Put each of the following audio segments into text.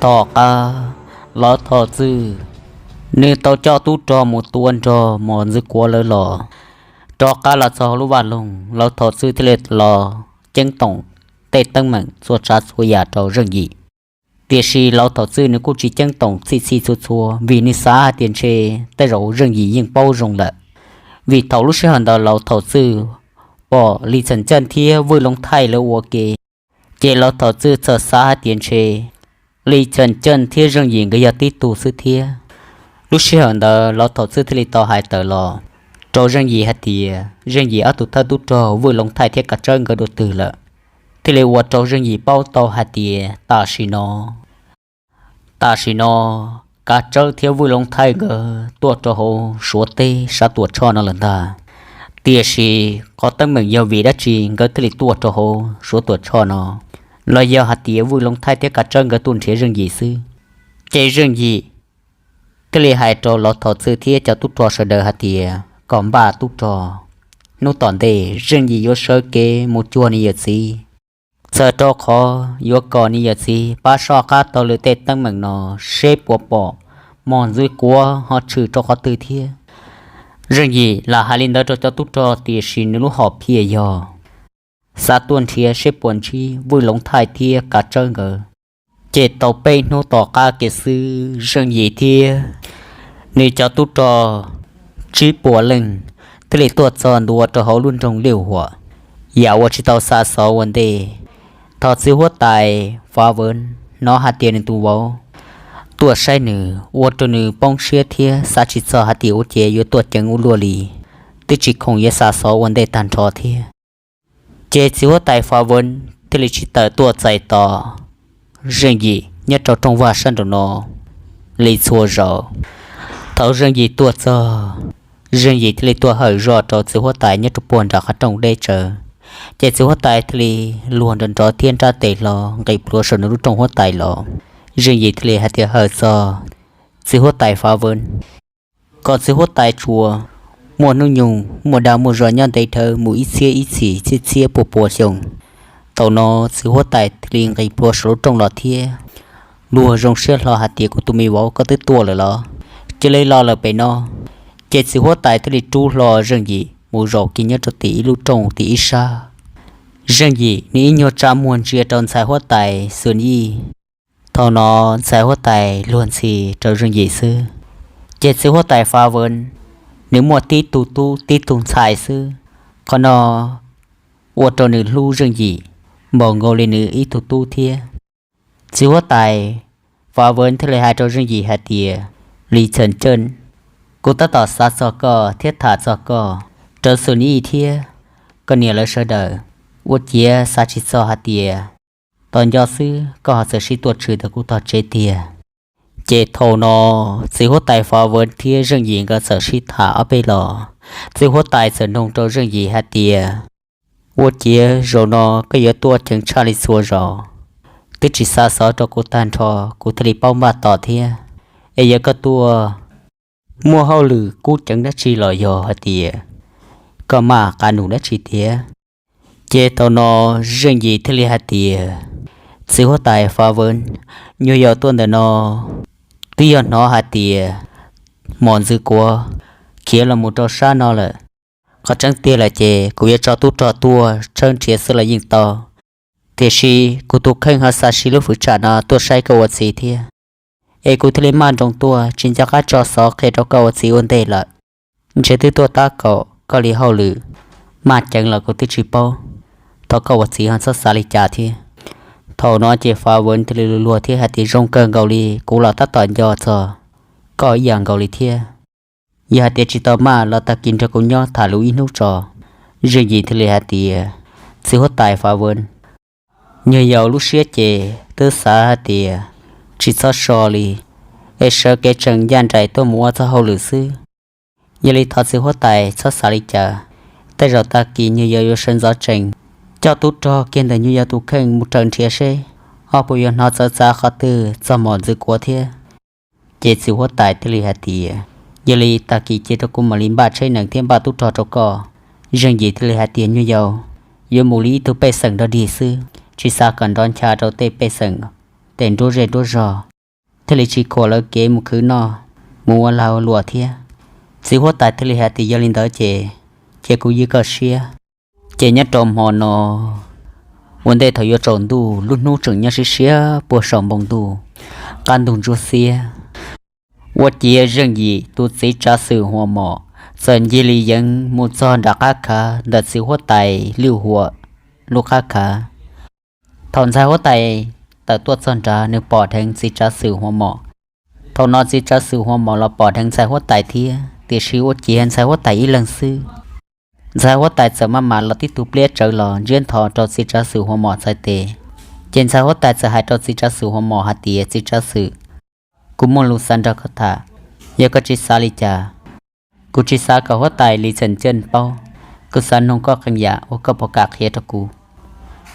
Tom qab lawv thom txwj, nws tau coj tub rog mus tua nrog mos ntxwv kuav lawv los, rov qab los txog hauv lub vaj loog, lawv thom txwj thiaj li los ceeb toom tej teeb meem txhua tsav txhua yam rau Zeej Yim. Tiam sis lawv thom txwj nws kuj tsis ceeb toom txhij txhij txhua txhua, vim nws xav hais tias ntshe tej zaum Zeej Yim yeej paub zoo lawm. Vim thaum lub sij hawm ntawd lawv thom txwj pom Li Txham Caj thiab Vwj Loob Thaij lawv ua ke, ces lawv thom txwj txawm xav hais tias ntshe Li Txham Caj thiab Zeej Yim nkawd yog tib tug xwb thiab. Lub sij hawm ntawd lawv thom txwj thiaj li tau hais tawm los rau Zeej Yim hais tias Zeej Yim ob tug thawj tub rog Vwj Loob Thaij thiab Kav Tsawb nkawd dua twg lawm, thiaj li ua rau Zeej Yim paub tau hais tias tam sim no tam sim no Kav Tsawb thiab Vwj Loob Thaij nkawd tuaj rau hauv Suav teb sab Tuam Tshoj no lawm ntag. Tiam sis qhov teeb meem yog vim dab tsi nkawd thiaj li tuaj rau hauv Suav Tuam Tshoj no, los yog hais tias Vwj Loob Thaij thiab Kav Tsawb nkawd tuaj nrhiav Zeej Yim xwb. Ces Zeej Yim thiaj li hais rau lawv thom txwj thiab cov tub rog sawv daws hais tias kom npaj tub rog, hnub tom ntej Zeej Yim yuav sawv kev mus cuag nws yawm txiv, txawm rau qhov yuav kom nws yawm txiv pab soj qab taug lw tej teeb meem no, seb puas pom mos ntxwv kuav ho tshwm rau qhov twg thiab. Zeej Yim lam hais li ntawd rau cov tub rog, tiam sis nws lub hom phiaj yog xav tuaj nrhiav seb puas ntsib Vwj Loob Thaij thiab Kav Tsawb nkawd. Ces tau peb hnub tom qab kiag xwb, Zeej Yim thiab nws cov tub rog tsib puas leej thiaj li tuaj txog ntua rau hauv lub nroog Liaj Huam, yam uas tsis tau xa xov ua ntej. Thaum txiv huab tais Fav Vwv hnov hais tias nws tus vauv tuaj saib nws, ua rau nws poob siab thiab xav tsis txog hais tias ua ciav yuav tuaj ceev ua luaj li, twb tsis khoom yuav xa xov ua ntej tag nrho thiab. Ces txiv huab tais Fav Vwv thiaj li tsis tawm tuaj txais tos Zeej Yim nyob rau rooj vag sab nraum no li txhua zaus. Thaum Zeej Yim tuaj txog, Zeej Yim thiaj li tuaj hawm zoj rau txiv huab tais nyob rau puag nram qhov rooj deb tsawv. Ces txiv huab tais thiaj li luag nrov nrov thiab nrab tes hlo nqis plhuav saum nws lub rooj huab tais los. Zeej Yim thiaj li hais tias hawm txog txiv huab tais Fav Vwv kom txiv huab tais tsuas muaj hnub nyoog muaj dag muaj zog nyob ntev dhawv mus ib txhiab ib txhis txhiab txhiab pua pua xyoo. Thaum no txiv huab tais thiaj li nqis plhuav saum lub rooj los thiab luag zoo siab hlo hais tias kuv tus me vauv koj twb tuaj lawm los? Cia li los lawm pem no. Ces txiv huab tais thiaj li rub hlo Zeej Yim mus zaum kiag nyob rau tim ib lub rooj tim ib sab. Zeej Yim nws ib nyuag tsa muag ntsia rau ntxhais huab tais Xus Yij. Thaum no ntxhais huab tais luag ntxhi rau Zeej Yim xwb, ces txiv huab tais Fav Vwv nws muaj tib tug tub tib tug ntxhais xwb. Qhov no ua rau nws hlub Zeej Yim npaum nkaus li nws ib tug tub thiab. Txiv huab tais Fav Vwv thiaj li hais rau Zeej Yim hais tias, Li Txham Caj, kuv tab tom xav txog koj thiab tham txog koj rau Xus Yij thiab koj niam lawv sawv daws. Ua ciav xav tsis txog hais tias tos nco xwb koj ho txawm sib tuaj tshwm ntawm kuv tog tsev tiag. Ces thaum no txiv huab tais Fav Vwv thiab Zeej Yim nkawd txawm sib tham ob peb los. Txiv huab tais txawm nug rau Zeej Yim hais tias, ua ciav zaum no koj yuav tuaj ceev tshaj li txhua zaus, twb tsis xa xov rau kuv tag nrho, kuv thiaj li paub npaj tos thiab. Es yog koj tuaj muaj hauj lwm kub ceev dab tsi los yog hais tias koj maj qab num dab tsi tiag? Ces thaum no Zeej Yim thiaj li hais tias, txiv huab tais Fav Vwv, nyuag yaus tuaj ntawm no twb yog hnov hais tias mos ntxwv kuav khiav los mus rau sab no lawm. Qhov tseeb tiag lawm ces kuv yuav tso tub rog tuaj tshawb nrhiav xwb los yeej tau, tiam sis kuv tus kheej ho xav siv lub fwv tsam no tuaj saib koj ua txiv thiab. Es kuv thiaj li maj nroos tuaj tsis nco qab tso xov qhia rau koj ua txiv ua ntej lawm. Ntshe twb tuaj tab kaum koj li hauj lwm maj ceev los kuv twb tsis paub. Thov koj ua txiv ho txhob xav li cas thiab. Thaum no ces Fav Vwv thiaj li luag luag thiab hais tias, zoo kawg nkaus li, kuv los tab tom nco txog koj ib yam nkaus li thiab. Yog hais tias tsis tau maj los tag kis nrog kuv nyob tham lus ib hnub tso. Zeej Yim thiaj li hais tias, txiv huab tais Fav Vwv, nyuag yaus lub siab ces twb xav hais tias tsis txhob so li, es sawv kev tseem ncaj nraim tuaj mus ua txoj hauj lwm xwb. Yog li thov txiv huab tais txhob xav li cas, tej zaum tag kis nyuag yaus yuav sawv ntxov tsees coj tub rog kiag ntawm nyuag yaus tus kheej mus raws nrhiav seb ho puas yuav hnov txawv txav qhov twg txog mos ntxwv kuav thiab. Ces txiv huab tais thiaj li hais tias, yog li tag kis cia rau kuv mam li npaj tsheb nees thiab npaj tub rog rau koj. Zeej Yim thiaj li hais tias, nyuag yaus, yuav mus li ib tug pej xeem dog dig xwb, tsis xav kom nrov ncha rau tej pej xeem tej nruab zej nruab zog. thiaj li tsis khuam lawv kev mus khwv noj, mus ua lag ua luam thiab. Txiv huab tais thiaj li hais tias, Yog li ntawd ces cia kuv ywj koj siab. Ces nyob rau hmo no, ua ntej thaum yuav tsaus ntuj, lub hnub tseem nyob siab siab puag saum npoo ntuj, qab ntug ntsuab xiab, ua ciav Zeej Yim tus txiv tsav xwm Huas Mom txawm ncig li yeev mus txog nram qab khav ntawm txiv huab tais Liuj Huam lub qab khav. Thaum ntxhais huab tais tawm tuaj txog nrad, nws pom dheev txiv tsav xwm Huas Mom. Thaum no txiv tsav xwm Huas Mom los pom dheev ntxhais huab tais thiab, tiam sis ua ciav ntxhais huab tais ib leeg xwb. Ntxhais huab tais txawm maj mam los tib tug pliab tsawv los ntsiab ntho rau txiv tsav xwm Huas Mom txhais tes. Ces ntxhais huab tais txawm hais rau txiv tsav xwm Huas Mom hais tias, Txiv tsav xwm, kuv muaj lus xav nrog koj tham. Yog koj tsis xav li cas, kuv tsis xav kom huab tais Lis Xeem Ceej paub. Kuv xav nug koj qee yam uas koj puas kam qhia rau kuv.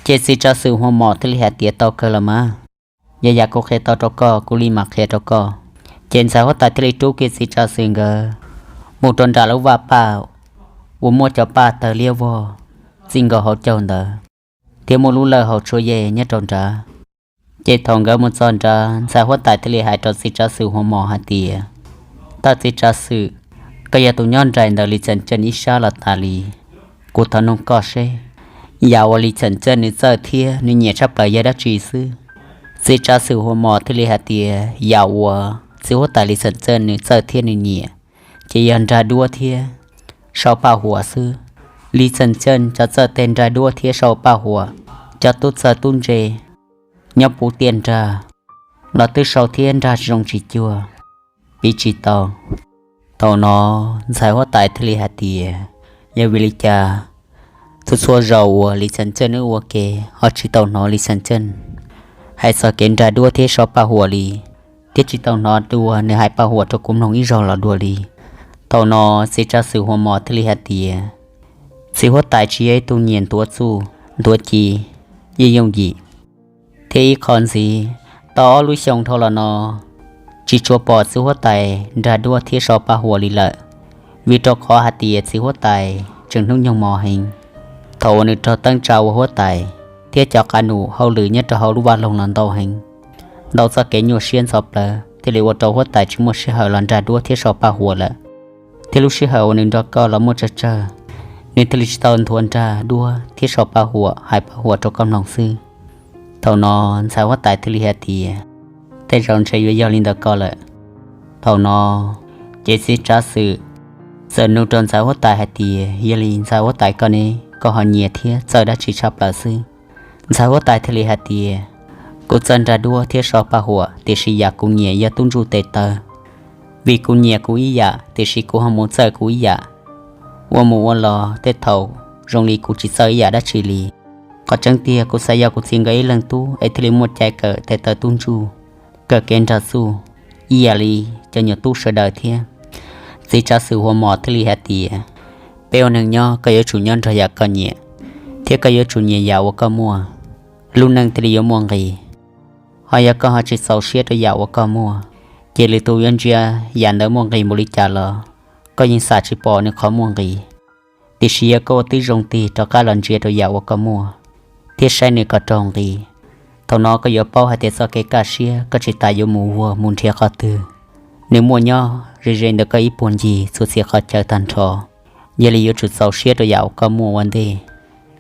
Ces txiv tsav xwm Huas Mom thiaj li hais tias, Tau kawg los mas. Yog yam kuv qhia tau rau koj, kuv li mam qhia rau koj. Ces ntxhais huab tais thiaj li rub kiag txiv tsav xwm nkawd mus rau nram lub vaj paj uas muaj cov paj tawg liab vog txij nkaus hauv caug ntawd, thiab muaj lub lawj hauv tshuaj yej nyob rau nrad. Ces thaum nkawd mus txog nrad, ntxhais huab tais thiaj li hais rau txiv tsav xwm Huas Mom hais tias, Tawj txiv tsav xwm, koj yog tus nyob nraim ntawm Lis Xeem Ceej ib sab los tas li. Kuv thov nug koj seb, yam uas Lis Xeem Ceej nws txawj thiab nws nyiam tshaj plaws yog dab tsi xwb? Txiv tsav xwm Huas Mom thiaj li hais tias, Yam uas txiv huab tais Lis Xeem Ceej nws txawj thiab nws nyiam, ces yog nrag duab thiab sau paj huam xwb. Lis Xeem Ceej cov txawj tej nrag duab thiab sau paj huam, cov tub txawj tub ntse nyob puv tiaj nrag los twb sau thiab nrag zoo tsis cuag, piv tsis tau. Thaum no ntxhais huab tais thiaj li hais tias, Yog vim li cas txhua txhua zaus uas Lis Xeem Ceej nws ua ke ho tsis tau hnov Lis Xeem Ceej hais txog kev nrag duab thiab sau paj huam li, thiab tsis tau hnov dua nws hais paj huam rau kuv mloog ib zaug los dua li? Thaum no txiv tsav xwm Huas Mom thiaj li hais tias, Txiv huab tais tsis yog ib tug nyiam ntuav txuj ntuav ci, yeej yooj yim. Thiab ib qho ntxiv, tau ob lub xyoo dhau los no tsis tshua pom txiv huab tais nrag duab thiab sau paj huam li lawm, vim rau qhov hais tias txiv huab tais tseem hnub nyoog mos heev. Thaum uas nws raug teeb tsa ua huab tais thiab cov qab num hauj lwm nyob rau hauv lub vaj loog los ntau heev, ntau txoj kev nyuaj siab ntxhov plawv thiaj li ua rau huab tais tsis muaj sij hawm los nrag duab thiab sau paj huam lawm. Thiab lub sij hawm uas nws nrog koj los muaj tsawg tsawg, nws thiaj li tsis tau nthuav nrag duab thiab sau paj huam hais paj huam rau koj mloog xwb. Thaum no ntxhais huab tais thiaj li hais tias, Tej zaum ntshe yuav yog li ntawd ko lawm. Thaum no ces txiv tsav xwm txawm nug rau ntxhais huab tais hais tias, Yog li ntxhais huab tais koj ne, koj ho nyiam thiab txawj dab tsi tshaj plaws xwb? Ntxhais huab tais thiaj li hais tias, Kuv txawj nrag duab thiab sau paj huam, tiam sis yam kuv nyiam yog tub ntsuj tes taw. Vim kuv nyiam kuv ib yam, tiam sis kuv ho mus txawj kuv ib yam, ua mus ua los tej thaum zoo li kuv tsis txawj ib yam dab tsi li. Qhov tseeb tiag kuv xav yog kuv txiv nkawd ib leeg tub es thiaj li muaj cai kawm tes taw tub ntsuj, kawm kev nrag txuj ib yam li cov nyuam tub sawv daws thiab. Txiv tsav xwm Huas Mos thiaj li hais tias, Peb ua neeg nyob koj yuav tsum nyob nrog yam koj nyiam, thiab koj yuav tsum nyiam yam uas koj muaj, lub neej thiaj li yuav muaj nqis. Ho yog koj ho tsis txaus siab rau yam uas koj muaj, ces lwm tus yuav ntsia yam ntawd muaj nqis npaum li cas los koj yeej xam tsis pom nws qhov muaj nqis. Tiam sis yog koj ua tib zoo tig rov qab los ntsia rau yam uas koj muaj thiab saib nws kom raug nqis, thaum no koj yuav paub hais tias txoj kev kaj siab koj tsis tas yuav mus vuag mus nrhiav qhov twg. Nws muaj nyob ze ze ntawm koj ib puag ncig txhua txhia qhov chaw tag nrho. Yog li yuav tsum txaus siab rau yam uas koj muaj ua ntej,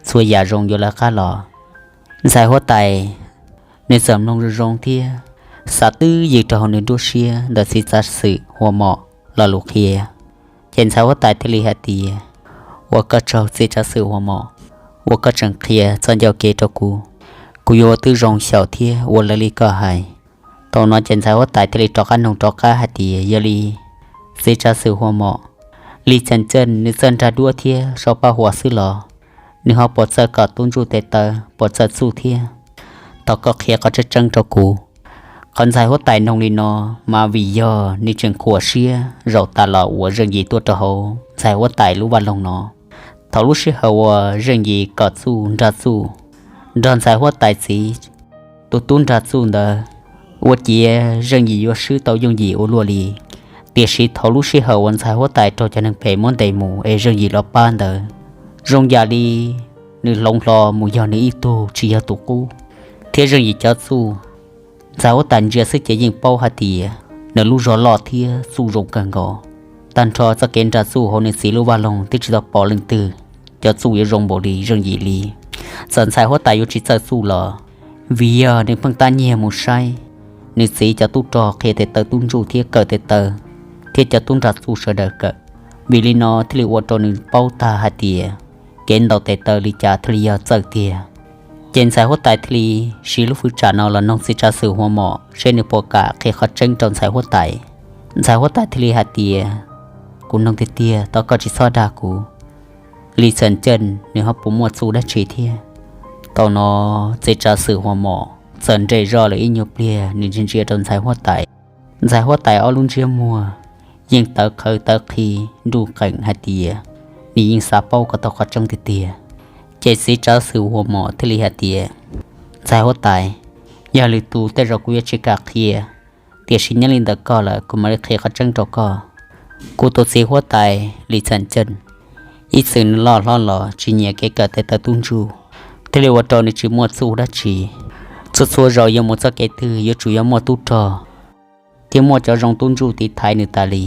txhua yam zoo yuav lawv qab los. Ntxhais huab tais nws txawm mloog zoo zoo thiab xav twb ywm rau hauv nws nruab siab ntawm txiv tsav xwm Huas Mos lo lus qhia. Ces ntxhais huab tais thiaj li hais tias, Ua koj tsaug txiv tsav xwm Huas Mos, uas koj tseem qhia txoj ncauj kev rau kuv. Kuv yuav ua tib zoo xyaum thiab ua raws li koj hais. Thaum no ces ntxhais huab tais thiaj li rov qab nug rov qab hais tias, Yog li txiv tsav xwm Huas Mos, Lis Xeem Ceej nws txawj nrag duab thiab sau paj huam xwb los nws ho puas txawj kom tub ntsuj tes taw, puas txawj txuj thiab? Thov koj qhia qhov tseeb tseeb rau kuv. Qhov ntxhais huab tais nug li no mas vim yog nws tseem khuam siab zaum tas los uas Zeej Yim tuaj rau hauv ntxhais huab tais lub vaj loog no. Thaum lub sij hawm uas Zeej Yim kom txuj nrag txuj, nrog ntxhais huab tais txiv tus tub nrag txuj ntawd, ua ciav Zeej Yim yuav swb tau yooj yim ua luaj li. Tiam sis thaum lub sij hawm uas ntxhais huab tais raug cov neeg phem muab ntes mus es Zeej Yim los pab ntawd, zoo yam li nws hloov hlo mus yog nws ib tug tsis yog tus qub, thiab Zeej Yim cov txuj Ntxhais huab tais ntsia xwb ces yeej paub hais tias nws lub zog loj thiab txuj zoo kawg nkaus. Tag nrho txoj kev nrog txuj hauv nws txiv lub vaj loog twb tsis tau pom leej twg cov txuj yuav zoo npaum li Zeej Yim li. Txawm ntxhais huab tais yuav tsis txawj txuj los, vim yog nws pheej tab nyiag mus saib nws txiv cov tub rog qhia tes taw tub ntsuj thiab kawm tes taw thiab cov tub nrog txuj sawv daws kawm. Vim li no thiaj li ua rau nws paub tag hais tias kev ntaus tes taw li cas thiaj li yog txawj tiag. Ces ntxhais huab tais thiaj li siv lub fwv tsam no los noog txiv tsav xwm Huas Mom seb nws puas kam qhia qhov tseeb rau ntxhais huab tais. Ntxhais huab tais thiaj li hais tias, kuv noog tiag tiag tau koj tsis txhob dag kuv, Lis Txhas Caj nws ho puas muaj txuj dab tsi thiab? Thaum no txiv tsav xwm Huas Mom txawm nres zog lawm ib nyuag pliag nws ntsia ntsia rau ntxhais huab tais. Ntxhais huab tais ob lub ntsiab muag yeej tawv qhawv tawv qhi nruj qees hais tias nws yeej xav paub kom tau qhov tseeb tiag tiag. Ces txiv tsav xwm Huas Mom thiaj li hais tias, ntxhais huab tais, yog lwm tus tej zaum kuv yuav tsis kam qhia, tiam sis nyob li ntawm koj lawm kuv mam li qhia qhov tseeb rau koj. Kuv tus txiv huab tais Lis Txhas Caj, ib txwm nws loj hlob los tsis nyiam kev kawm tes taw tub ntsuj, thiaj li ua rau nws tsis muaj txuj dab tsi. Txhua txhua zaus yuav mus txoj kev twg yuav tsum yog muaj tub rog thiab muaj cov zoo tub ntsuj tiv thaiv nws tas li.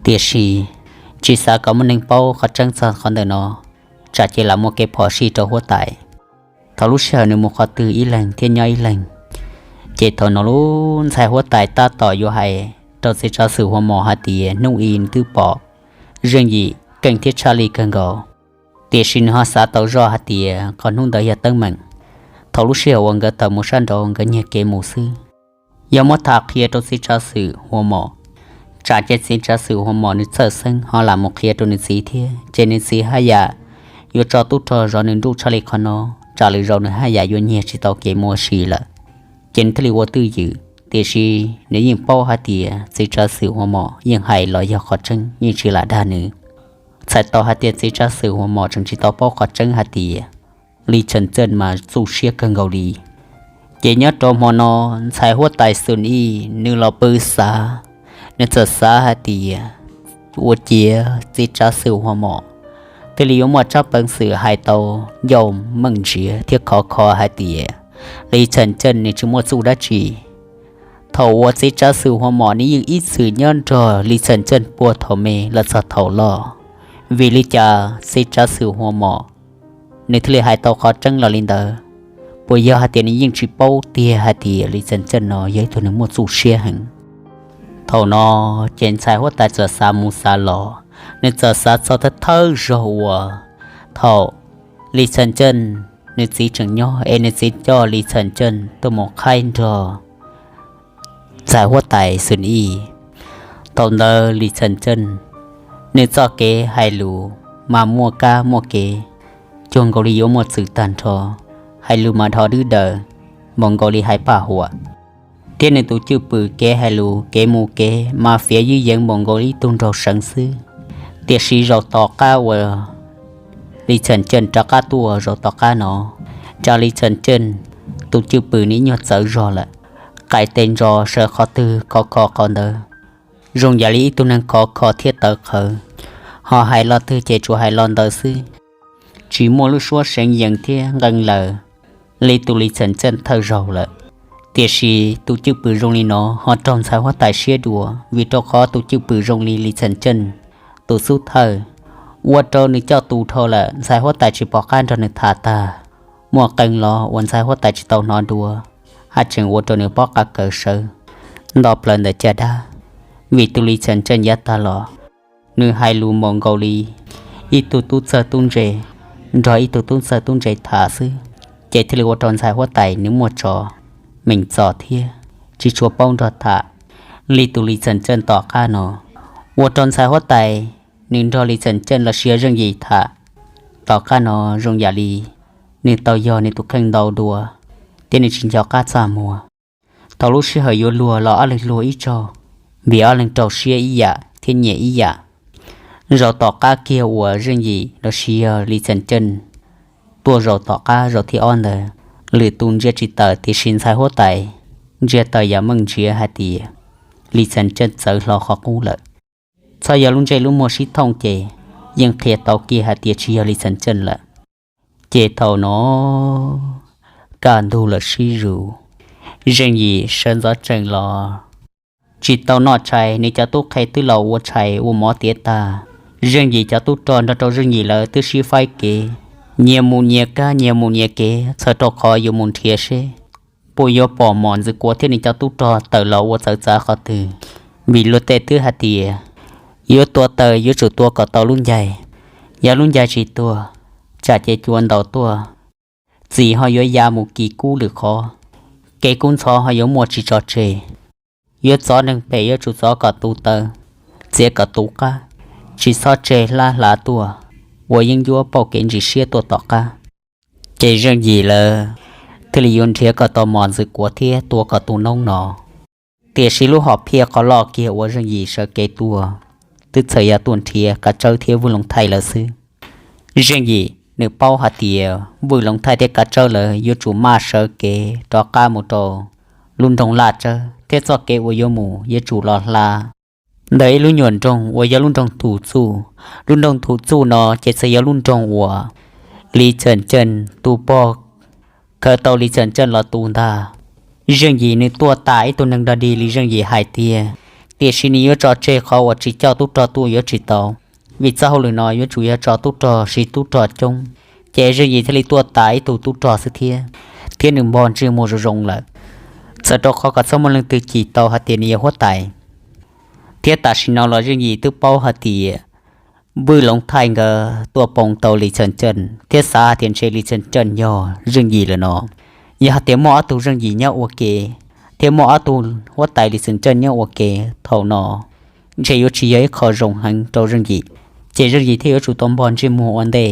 Tiam sis tsis xav kom muaj neeg paub qhov tseeb txog qhov ntawm no, tsam ces lam muaj kev phom sij rau huab tais. Thaum lub sij hawm nws mus qhov twg ib leeg thiab nyob ib leeg, ces thaum no lub ntxhais huab tais tab tom yuav hais rau txiv tsav xwm Huas Mom hais tias hnub i nws twb pom Zeej Yim keej thiab tshaj li kawg nkaus, tiam sis nws ho xav tau zoj hais tias qhov hnub ntawd yog teeb meem. Thaum lub sij hawm uas nkawd tawm mus sab nraud nkawd nyiag kev mus xwb, yog muab tham qhia rau txiv tsav xwm Huas Mom, tsam ces txiv tsav xwm Huas Mom nws txhawj xeeb ho lam mus qhia rau nws txiv thiab, ces nws txiv haj yam yuav tso tub rog zov nws nruj tshaj li qhov no, tsam lwm zaus nws haj yam yuav nyiag tsis tau kev mus ua si lawm. Ces nws thiaj li ua twj ywm, tiam sis nws yeej paub hais tias txiv tsav xwm Huas Mom yeej hais los yog qhov tseeb, yeej tsis lam dag nws. Txhais tau hais tias txiv tsav xwm Huas Mom tseem tsis tau paub qhov tseeb hais tias Lis Txhas Caj mas txuj siab kawg nkaus li. Ces nyob rau hmo no, ntxhais huab tais Xus Ij nws los pw xav, nws txawm xav hais tias ua ciav txiv tsav xwm Huas Mom thiaj li yuav muaj tsab peev xwm hais tau ncauj meej ntsiav thiab khov kho hais tias Lis Txhas Caj nws tsis muaj txuj dab tsi. Thaum uas txiv tsav xwm Huas Mom nws yeej ib txwm nyob nrog Lis Txhas Caj puag thaum me los txog thaum loj. Vim li cas txiv tsav xwm Huas Mom nws thiaj li hais tau qhov tseeb los li ntawd? Puas yog hais tias nws yeej tsis paub tiag hais tias Lis Txhas Caj no yog ib tug neeg muaj txuj siab heev? Thaum no ces ntxhais huab tais txawm xav mus xav los, nws txawm xav txog thawj thawj zaug uas thaum Lis Txhas Caj nws txiv tseem nyob es nws txiv coj Lis Txhas Caj tuaj mus qhaib nrog ntxhais huab tais Xus Ij. Thaum ntawd Lis Txhas Caj nws txoj kev hais lus mas muaj kab muaj kev, cuag nkaus li yuav muaj txwm tag nrho, hais lus mas dhos dwb daws npaum nkaus li hais paj huam, thiab nws tus cwj pwm kev hais lus kev mus kev mas fiav ywj yeev npaum nkaus li ib tug nraug seev xwb. Tiam sis zaum tom qab uas Lis Txhas Caj rov qab tuaj zaum tom qab no, cas Lis Txhas Caj tus cwj pwm nws nyuag txawv zog lawm, qais tes ntso sawv qhov twg khov kho qhov ntawd, zoo yam li ib tug neeg khov kho thiab tawv qhawv, ho hais lo twg ces tsuas hais lo ntawd xwb, tsis muaj lub suab seev yees thiab nqee laws li tus Lis Txhas Caj thawj zaug lawm. Tiam sis tus cwj pwm zoo li no ho raug ntxhais huab tais siab dua, vim rau qhov tus cwj pwm zoo li Lis Txhas Caj tus xub thawj, ua rau nws coj tus dhau lawm, ntxhais huab tais tsis pom qab nrog nws tham tag. Muaj qee lo uas ntxhais huab tais tsis tau hnov dua, haj tseem ua rau nws pob qa kaws sawv nto plaws ntawm caj dab. Vim tus Lis Txhas Caj yav tag los, nws hais lus npaum nkaus li ib tug tub txawj tub ntse nrog ib tug tub txawj tub ntse tham xwb, ces thiaj li ua rau ntxhais huab tais nws muaj tso meem txom thiab tsis tshua paub nrog tham li tus Lis Txhas Caj tom qab no. Ua rau ntxhais huab tais nws nrog Lis Txhas Caj los sis yog Zeej Yim tham tom qab no zoo yam li nws tau yog nws tus kheej ntau dua, thiab nws tsis nco qab txaj muag. Thaum lub sij hawm yuav luag los ob leeg luag ib zaug, vim ob leeg rau siab ib yam thiab nyiam ib yam. Zaum tom qab kiag uas Zeej Yim los sis yog Lis Txhas Caj tuaj zaum tom qab zaum thib ob ntawd, lwm tus ntsia tsis tawm tiam sis ntxhais huab tais ntsia tawm yam meej ntsiav hais tias Lis Txhas Caj txawv hlo qhov qub lawm. Txhob yog lub ntsej lub muag sib thooj ces yeej qhia tau kiag hais tias tsis yog Lis Txhas Caj lawm. Ces thaum no kaj ntug lawm sib zus, Zeej Yim sawv ntxov tsees los tsis tau noj tshais, nws cov tub qhe twb los ua tshais ua mov tiav tag. Zeej Yim cov tub rog nrog rau Zeej Yim lawv twb sib faib kev, nyias mus nyias kab, nyias mus nyias kev, txhawm rau qhov yuav mus nrhiav seb puas yuav pom Mos Ntxwv Kuav thiab nws cov tub rog tawm los ua txawv txav qhov twg. Vim luag tej twb hais tias yuav tua taws yuav tsum tua kom tau lub ncaig, yog lub ncaig tsis tuag, tsam ces cua ntaus tuaj, txim ho yuav ya mus kis kub lwm qhov, kev kub ntxhov ho yuav muaj tsis tso tseg. Yuav txov neeg pem yuav tsum txov kom tu taw, txiav kom tu qab, tsis txhob tseg hlab hlav tuaj, ua yeeb ncuab pauj kev ntsis siab tuaj tom qab. Ces Zeej Yim lawv thiaj li yuav nrhiav kom tau Mos Ntxwv Kuav thiab tua kom tu noob no. Tiam sis lub hom phiaj qhov loj kiag uas Zeej Yim sawv kev tuaj twb txhawm yog tuaj nrhiav Kav Tsawb thiab Vwj Loov Thaij lawv xwb. Zeej Yim nws paub hais tias Vwj Loov Thaij thiab Kav Tsawb lawv yuav tsum maj sawv kev rov qab mus rau lub nroog Laj Tsawb thiab txoj kev uas yuav mus yuav tsum los hla ntawm ib lub nyuam nroog uas yog lub nroog Thum Txuj. Lub nroog Thum Txuj no ces txawm yog lub nroog uas Lis Txhiam Ceej tus pog khaws tau Lis Txhiam Ceej los tu ntag. Zeej Yim nws tuaj tas ib tug neeg dog dig li Zeej Yim hais tiag, tiam sis nws yuav tso tseg qhov uas tsis coj tub rog tuaj yuav tsis tau, vim txoj hauj lwm no yuav tsum yog tso tub rog siv tub rog coob. Ces Zeej Yim thiaj li tuaj tas ib tug tub rog xwb thiab, thiab nws npog ntsej muag zoo zoo lawm, txhawm rau qhov kom txhob muaj leej twg cim tau hais tias nws yog huab tais. Thiab tam sim no los Zeej Yim twb paub hais tias Vwj Loov Thaij nkawd tuaj poo tau Lis Txhiam Ceej thiab xav hais tias ntshe Lis Txhiam Ceej yog Zeej Yim lawm no. Yog hais tias muaj ob tug Zeej Yim nyob ua ke thiab muaj ob tug huab tais Lis Txhiam Ceej nyob ua ke, thaum no ntshe yuav tsis yog ib qho zoo heev rau Zeej Yim. Ces Zeej Yim thiaj yuav tsum tau npog ntsej muag ua ntej.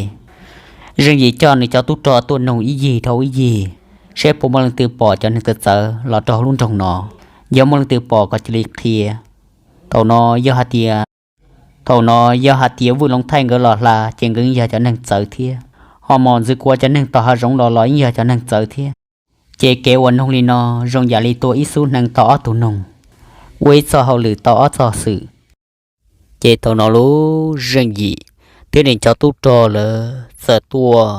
Zeej Yim coj nws cov tub rog tuaj noog ib yig dhau ib yig, seb puas muaj leej twg pom cov neeg txawv txawv los rau hauv lub nroog no. Yog muaj leej twg pom kom cia li qhia. Thaum no yog hais tias, thaum no yog hais tias Vwj Loov Thaij nkawd los hla ces nkawd yog cov neeg txawv thiab, ho Mos Ntxwv Kuav cov neeg tom hav zoov los los yeej yog cov neeg txawv thiab. Ces kev uas noog li no zoo yam li tua ib xub hneev tau ob tug noog, ua ib txoj hauj lwm tau ob txoj xwm. Ces thaum no lub Zeej Yim thiab nws cov tub rog lawv txawm tuaj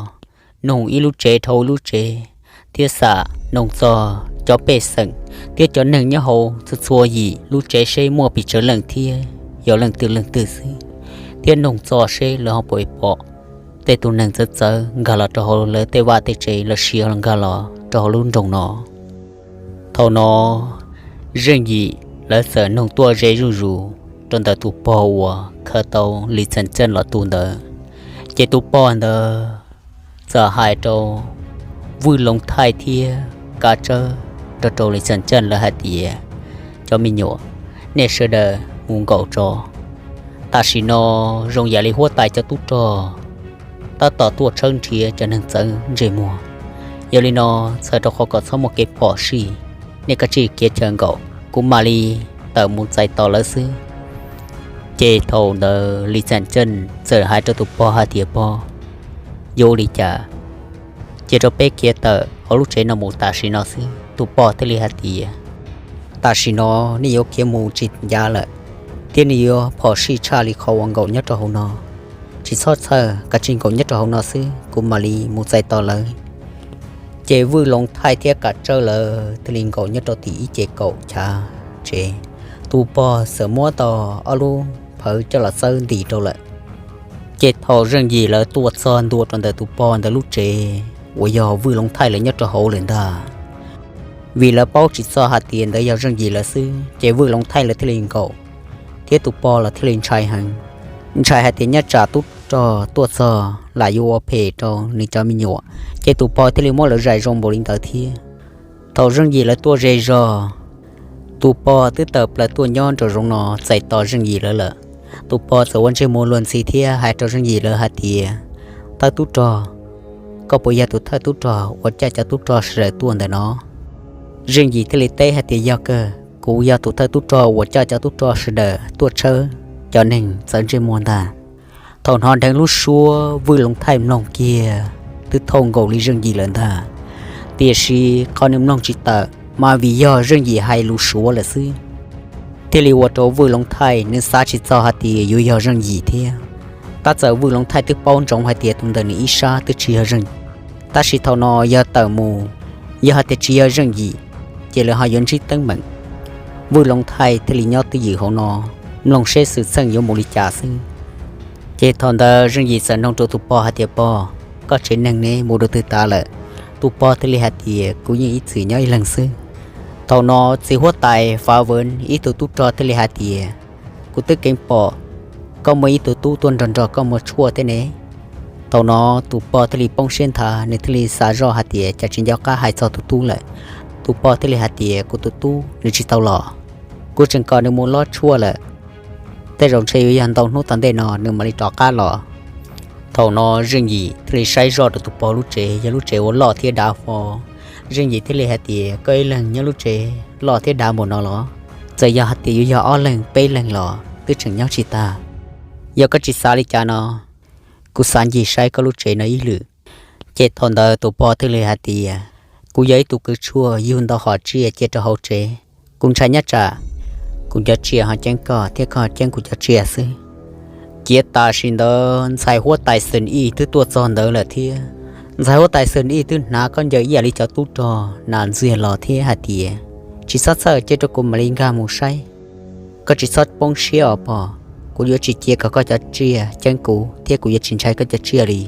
noog ib lub tsev dhau ib lub tsev, thiab xam noog txog cov pej xeem thiab cov neeg nyob hauv txhua txhua yim lub tsev seb muaj pes tsawg leej thiab yog leej twg leej twg xwb, thiab noog txog seb lawv ho puas pom tej tus neeg txawv txawv nkag los rau hauv lawv tej vaj tej tsev los sis nkag los rau hauv lub nroog no. Thaum no Zeej Yim lawv txawm noog tuaj ze zuj zus rau ntawm tus pog uas khaws tau Lis Txhiam Ceej los tu ntawd. Ces tus pog ntawd txawm hais rau Vwj Loov Thaij thiab Kav Tsawb nrog rau Lis Txhiam Ceej lawv hais tias, cov me nyuam, nej sawv daws mus nkaum tso. Tam sim no zoo yam li huab tais cov tub rog tab tom tuaj tshawb nrhiav cov neeg txawv ntsej muag. Yog li no, txhawm rau qhov kom txhob muaj kev phom sij, nej kav tsij khiav chaw nkaum, kuv mam li tawm mus txais tos lawv xwb. Ces thaum ntawd Lis Txhiam Ceej txawm hais rau tus pog hais tias, pog, yuav ua li cas, cia rau peb khiav tawm hauv lub tsev no mus tam sim no xwb. Tus pog thiaj li hais tias, tam sim no nej yuav khiav mus tsis ncav lawm, thiab nws yuav phom sij tshaj li qhov uas nkaum nyob rau hauv no. Tsis txhob txhawj, kav tsij nkaum nyob rau hauv no xwb, kuv mam li mus txais tos lawv. Ces Vwj Loov Thaij thiab Kav Tsawb lawv thiaj li nkaum nyob rau tim ib ce kaum chav tsev. Tus pog txawm muab tau ob lub phawv coj los txawb nti rau lawm. Ces thaum Zeej Yim lawv tuaj txog ntua rau ntawm tus pog ntawd lub tsev uas yog Vwj Loov Thaij lawv nyob rau hauv lawm ntag, vim lawv paub tsis txog hais tias ntawd yog Zeej Yim lawv xwb, ces Vwj Loov Thaij lawv thiaj li nkaum, thiab tus pog los thiaj li ntshai heev, ntshai hais tias nyob tsam tub rog tuaj txog lam yuav ua phem rau nws cov me nyuam, ces tus pog thiaj li muab lawv zais zoo npaum li ntawd thiab. Thaum Zeej Yim lawv tuaj ze zog, tus pog twb tawm plaws tuaj nyob nraum zoov no txais tos Zeej Yim lawv lawm. Tus pog txawm ua ntsej muag luag ntxhi thiab hais rau Zeej Yim lawv hais tias, thawj tub rog, koj puas yog tus thawj tub rog uas coj cov tub rog sawv daws tuaj ntawm no? Zeej Yim thiaj li teb hais tias, yog kawg, kuv yog tus thawj tub rog uas coj cov tub rog sawv daws tuaj tshawb cov neeg txawv ntsej muag ntag. Thaum hnov dheev lub suab, Vwj Loov Thaij mloog kiag twb thauj nkaus li Zeej Yim lawm ntag. Tiam sis qhov nws mloog tsis tawm mas vim yog Zeej Yim hais lus Suav lawm xwb, thiaj li ua rau Vwj Loov Thaij nws xav tsis txog hais tias yuav yog Zeej Yim thiab. Tab txawm Vwj Loov Thaij twb paub ntsoov hais tias tus ntawm nws ib sab twb tsis yog Zeej Yim, tab sis thaum no yog tawm mus, yog hais tias tsis yog Zeej Yim, ces lawv ho yuav ntsib teeb meem. Vwj Loov Thaij thiaj li nyob twj ywm hauv no, mloog seb xwm txheej yuav mus li cas xwb. Ces thaum ntawd Zeej Yim txawm nug rau tus pog hais tias, Pog, koj tsev neeg ne mus rau twg tas lawm? Tus pog thiaj li hais tias, Kuv yeej ib txwm nyob ib leeg xwb. Thaum no txiv huab tais Fav Vwv ib tug tub rog thiaj li hais tias, Kuv twb keev pom koj muaj ib tug tub tuaj nrog nrog koj muag tshuaj thiab ne. Thaum no tus pog thiaj li poob siab nthav, nws thiaj li xav zoj hais tias cas tsis nco qab hais txog tus tub lawm. Tus pog thiaj li hais tias, Kuv tus tub nws tsis tau los, kuv tseem kom nws mus lob tshuaj lawm. Tej zaum ntshe yuav yog ntau hnub tom ntej no nws mam li rov qab los. Thaum no Zeej Yim thiaj li saib zoj rau tus pog lub tsev, yog lub tsev ua loj thiab dav fo. Zeej Yim thiaj li hais tias, Koj ib leeg nyob lub tsev loj thiab dav npaum no los? Txawm yog hais tias yuav yog ob leeg peb leeg los twb tseem nyob tsis tag. Yog koj tsis xav li cas no, kuv xav ncig saib koj lub tsev no ib lwm. Ces thaum ntawd tus pog thiaj li hais tias, Kuv yog ib tug kws tshuaj yug ntau hom tsiaj cia rau hauv tsev. Kuv ntshai nyob tsam kuv cov tsiaj ho ceeb koj thiab koj ho ceeb kuv cov tsiaj xwb. Ces tam sim ntawd ntxhais huab tais Xwm Ij twb tuaj txog ntawd lawm thiab. Ntxhais huab tais Xwm Ij twb hnav khaub ncaws ib yam li cov tub rog nas ntxiag los thiab hais tias, Tsis txhob txhawj, cia rau kuv mam li nkag mus saib. Koj tsis txhob poob siab os pog, kuv yuav tsis cia kom koj cov tsiaj ceeb kuv thiab kuv yuav tsis ntshai koj cov tsiaj li.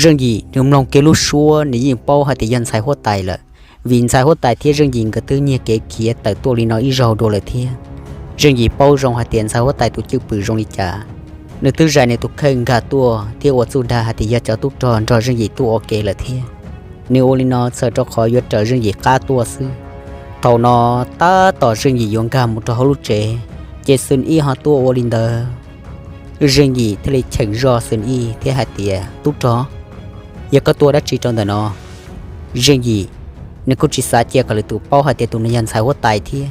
Zeej Yim nws mloog kiag lub suab nws yeej paub hais tias yog ntxhais huab tais lawm, vim ntxhais huab tais thiab Zeej Yim nkawd twb nyiag kev khiav tawm tuaj li no ib zaug dua lawm thiab. Zeej Yim paub zoo hais tias ntxhais huab tais tus cwj pwm zoo li cas. Nws twb zais nws tus kheej nkag tuaj thiab ua txuj dag hais tias yog cov tub rog nrog Zeej Yim tuaj ua ke lawm thiab. Nws ua li no txhawm rau qhov yuav raws Zeej Yim qab tuaj xwb. Thaum no tab tom Zeej Yim yuav nkag mus rau hauv lub tsev, ces Xwm Ij ho tuaj ua li ntawd. Zeej Yim thiaj li cheem zoj Xwm Ij thiab hais tias, Tub rog, yog koj tuaj dab tsi rau ntawm no? Zeej Yim nws kuj tsis xav cia kom lwm tus paub hais tias tus no yog ntxhais huab tais thiab,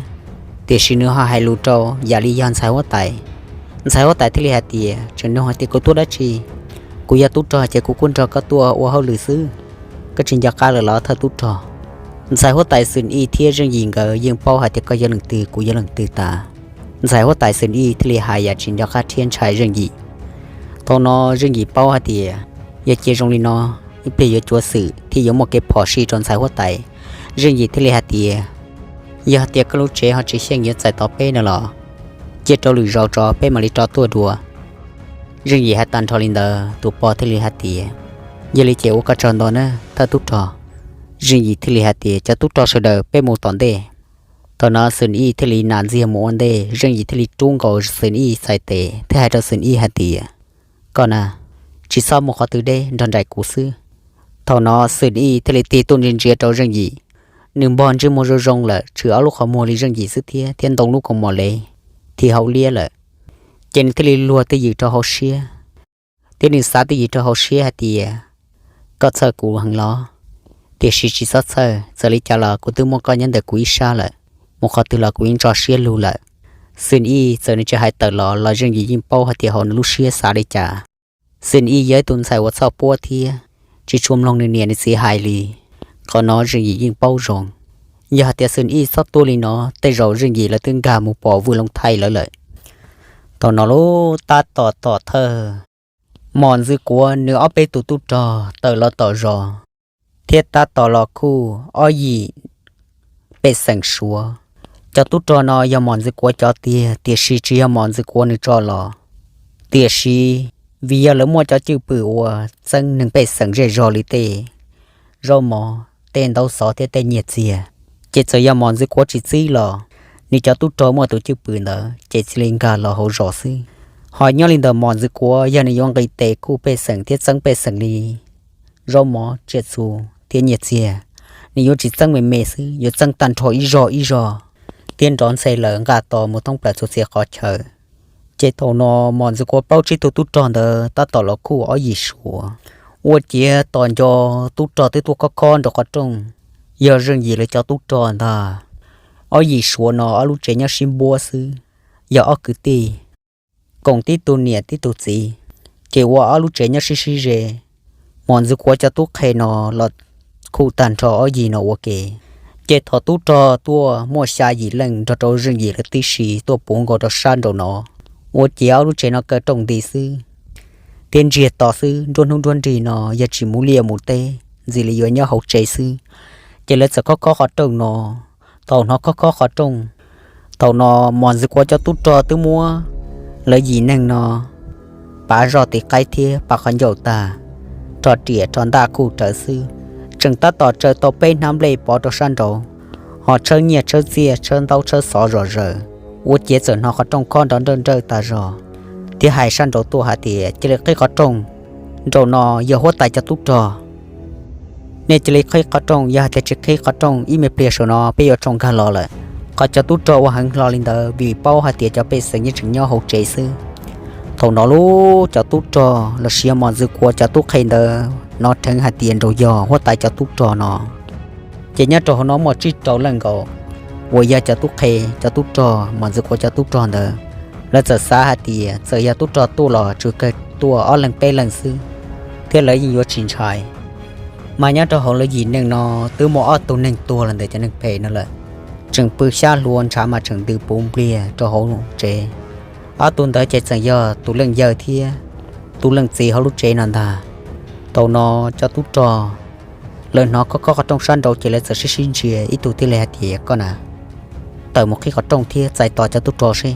tiam sis nws ho hais lus rau yam li yog ntxhais huab tais. Ntxhais huab tais thiaj li hais tias, Tseem nug hais tias kuv tuaj dab tsi? Kuv yog tub rog ces kuv kuj nrog koj tuaj ua hauj lwm xwb. Koj tsis nco qab lawm los thawj tub rog? Ntxhais huab tais Xwm Ij thiab Zeej Yim nkawd yeej paub hais tias koj yog leej twg kuv yog leej twg tas. Ntxhais huab tais Xwm Ij thiaj li hais yam tsis nco qab thiab ntshai Zeej Yim. Thaum no Zeej Yim paub hais tias yog cia zoo li no, ib pliag yuav cuav xwm thiab yuav muaj kev phom sij rau ntxhais huab tais. Zeej Yim thiaj li hais tias, Yog tias koj lub tsev ho tsis xyeej yuav txais tos peb no los, cia rau lwm zaus tso peb mam li rov tuaj dua. Zeej Yim hais tag nrho li ntawd, tus pog thiaj li hais tias, Yog li ces ua koj tsaug ntau na thawj tub rog. Zeej Yim thiaj li hais tias, Cov tub rog sawv daws peb mus tom ntej. Thaum no Xwm Ij thiaj li nas ntxiag mus ua ntej, Zeej Yim thiaj li rub nkaus Xwm Ij txhais tes thiab hais rau Xwm Ij hais tias, Koj na, tsis txhob mus qhov twg deb, nrog nraim kuv xwb. Thaum no Xwm Ij thiaj li tig tuaj ntsia ntsia rau Zeej Yim. Nws npog ntsej muag zoo zoo lawm, tshwm ob lub qhov muag li Zeej Yim xwb thiab, thiab ntoo lub kaus mom lev, thim hauv liab lawm. Ces nws thiaj li luag twj ywm rau hauv siab, thiab nws xav twj ywm rau hauv siab hais tias, Koj txhawj kuv heev los? Tiam sis tsis txhob txhawj, txawm li cas los kuv twb muaj koj nyob ntawm kuv ib sab lawm, mus qhov twg los kuv yeej tso siab lug lawm. Xwm Ij txawm nws tsis hais tawm los los Zeej Yim yeej paub hais tias hauv nws lub siab xav li cas. Xwm Ij yog ib tus ntxhais uas txhoj puab thiab tsis tshua mloog nws niam nws txiv hais li. Qhov no Zeej Yim yeej paub zoo. Yog hais tias Xwm Ij txhob tuaj li no, tej zaum Zeej Yim lawv twb nkag mus pom Vwj Looj Thaij lawv lawm. Thaum no lub tab tom tom thawj, Mos Ntxwv Kuav nws ob peb tus tub rog tawm los tom zos, thiab tab tom los khuj ob yim pej xeem Suav. Cov tub rog no yog Mos Ntxwv Kuav cov tiag, tiam sis tsis yog Mos Ntxwv Kuav nws tso los, tiam sis vim yog lawv muaj cov cwj pwm uas txeeb neeg pej xeem zej zog li tej zaub mov, tej ntaub xov thiab tej nyiaj txiag, ces txawm yog Mos Ntxwv Kuav tsis txib los, nws cov tub rog muaj tus cwj pwm ntawd ces cia li nkag los hauv zos xwb. Ho nyob li ntawm Mos Ntxwv Kuav, yog nws yuav nqis tes khuj pej xeem thiab txeeb pej xeem li zaub mov, tsiaj txhu thiab nyiaj txiag, nws yuav tsis txeeb me me xwb, yuav txeeb tag nrho ib zog ib zog, thiab nrov ntxhe lawm nqa tos mus thoob plaws txhua txhia qhov chaw. Ces thaum no Mos Ntxwv Kuav plaub tsib tug tub rog ntawd tab tom los khuj ob yim Suav, ua ciav tos nco tub rog twb tuaj khob khob nraum qhov rooj, yog Zeej Yim lawv cov tub rog ntag. Ob yim Suav no ob lub tsev nyob sib npuab xwb, yog ob kwv tij, koom tib tug niam tib tug txiv, ces ua ob lub tsev nyob sib sib ze. Mos Ntxwv Kuav cov tub qhe no los khuj tag nrho ob yim no ua ke. Ces thaum tub rog tuaj muaj xya yim leej nrog rau Zeej Yim lawv tib si tuaj puv nkaus rau sab nraum no, ua ciav ob lub tsev no kaw rooj nti xwb, thiab ntsiag to xwb. Nruab hnub nruab nrig no yog tsis mus liaj mus teb, ntxim li yuav nyob hauv tsev xwb. Ces lawv txawm khob khob qhov rooj no, tau hnov khob khob qhov rooj. Thaum no Mos Ntxwv Kuav cov tub rog twb muab lawv yim neeg no pav zoj tiv qaib thiab pav qhov ncauj tag, rho riam rho ntaj kuj rawv xwb, tseem tab tom tsaws tau peb hnab nplej pov rau sab nraud, ho tshawb nyiaj tshawb txiaj tshawb ntaub tshawb xov zom zaws. Ua ciav txawm hnov qhov rooj khob nrov nrawj nrawj tas zog, thiab hais sab nraud tuaj hais tias, Cia li qhib qhov rooj, nraum no yog huab tais cov tub rog. Nej cia li qhib qhov rooj, yog hais tias tsis qhib qhov rooj ib me pliag saum no peb yuav tsoo nkag los lawm. Qhov cov tub rog ua heev hlo li ntawd vim paub hais tias cov pej xeem yeej tseem nyob hauv tsev xwb. Thaum no lub cov tub rog los sis yog Mos Ntxwv Kuav cov tub qhe ntawd hnov dheev hais tias nraum yog huab tais cov tub rog no, ces nyob rau hauv no muaj tsib rau leej nkaus uas yog cov tub qhe, cov tub rog, Mos Ntxwv Kuav cov tub rog ntawd. Lawv txawm xav hais tias txawm yog tub rog tuaj los tsuas kawg tuaj ob leeg peb leeg xwb, thiab lawv yeej yuav tsis ntshai. Mas nyob rau hauv lawv yim neeg no twb muaj ob tug neeg tuag los ntawm cov neeg phem no lawm, tseem pw xyab hlua ntshav mas tseem ntws puv npliag rau hauv tsev. Ob tug ntawd ces txawm yog tus leej yawg thiab tus leej txiv hauv lub tsev no ntag. Thaum no cov tub rog lawv hnov khob khob qhov rooj sab nraud ces lawv txawm sib sib ntsia, ib tug thiaj li hais tias, Koj na, tawm mus qhib qhov rooj thiab txais tos cov tub rog seb,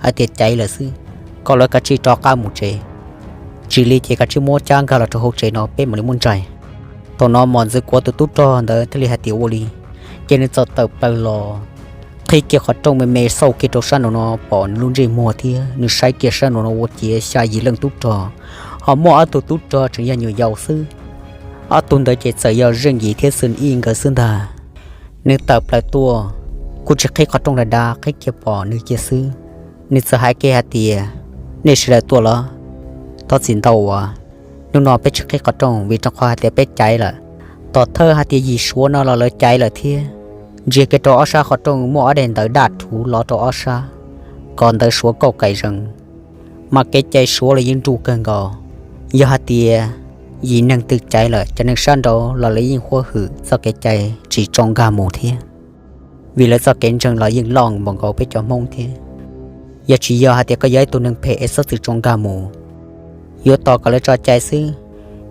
hais tias caiv lawm xwb, kom lawv kav tsij rov qab mus tsev. Tsis li ces kav tsij muab cab nkag los rau hauv tsev no peb mam li muab ntsaig. Thaum no Mos Ntxwv Kuav tus tub rog ntawd thiaj li hais tias ua li, ces nws txawm tawm plaws los qhib kiag qhov rooj me me xauj kiag rau sab nraum no pom nws lub ntsej muag thiab nws saib kiag sab nraum no ua ciav xya yim leej tub rog, ho muaj ob tug tub rog tseem yog nyuam yaus xwb. Ob tug ntawd ces txawm yog Zeej Yim thiab Xwm Ij nkawd xwb ntag. Nws tawm plaws tuaj, kuj tsis qhib qhov rooj dav dav, qhib kiag pom nws kiag xwb. Nws txawm hais kiag hais tias, Nej sawv daws tuaj los? Thov txim ntau uas hnub no peb tsis qhib qhov rooj vim rau qhov hais tias peb caiv lawm. Tom thawj hais tias yim suav no los lawv caiv lawm thiab. Ntsia kiag rau ob sab qhov rooj muaj ob daim ntawv daj rhuv lov rau ob sab, kom ntawv suav kauj kaim zees. Mas kev cai suav los yeej nruj kawg nkaus. Yog hais tias yim neeg twg caiv lawm cov neeg sab nraud los lawv yeej huab hwm txoj kev cai tsis tso nkag mus thiab, vim lawv txoj kev ntseeg los yeej loj npaum nkaus peb cov Hmoob thiab. Yog tsis yog hais tias koj yog ib tug neeg phem es txhob txwm tso nkag mus, yuav tos kom lawv tso cai xwb,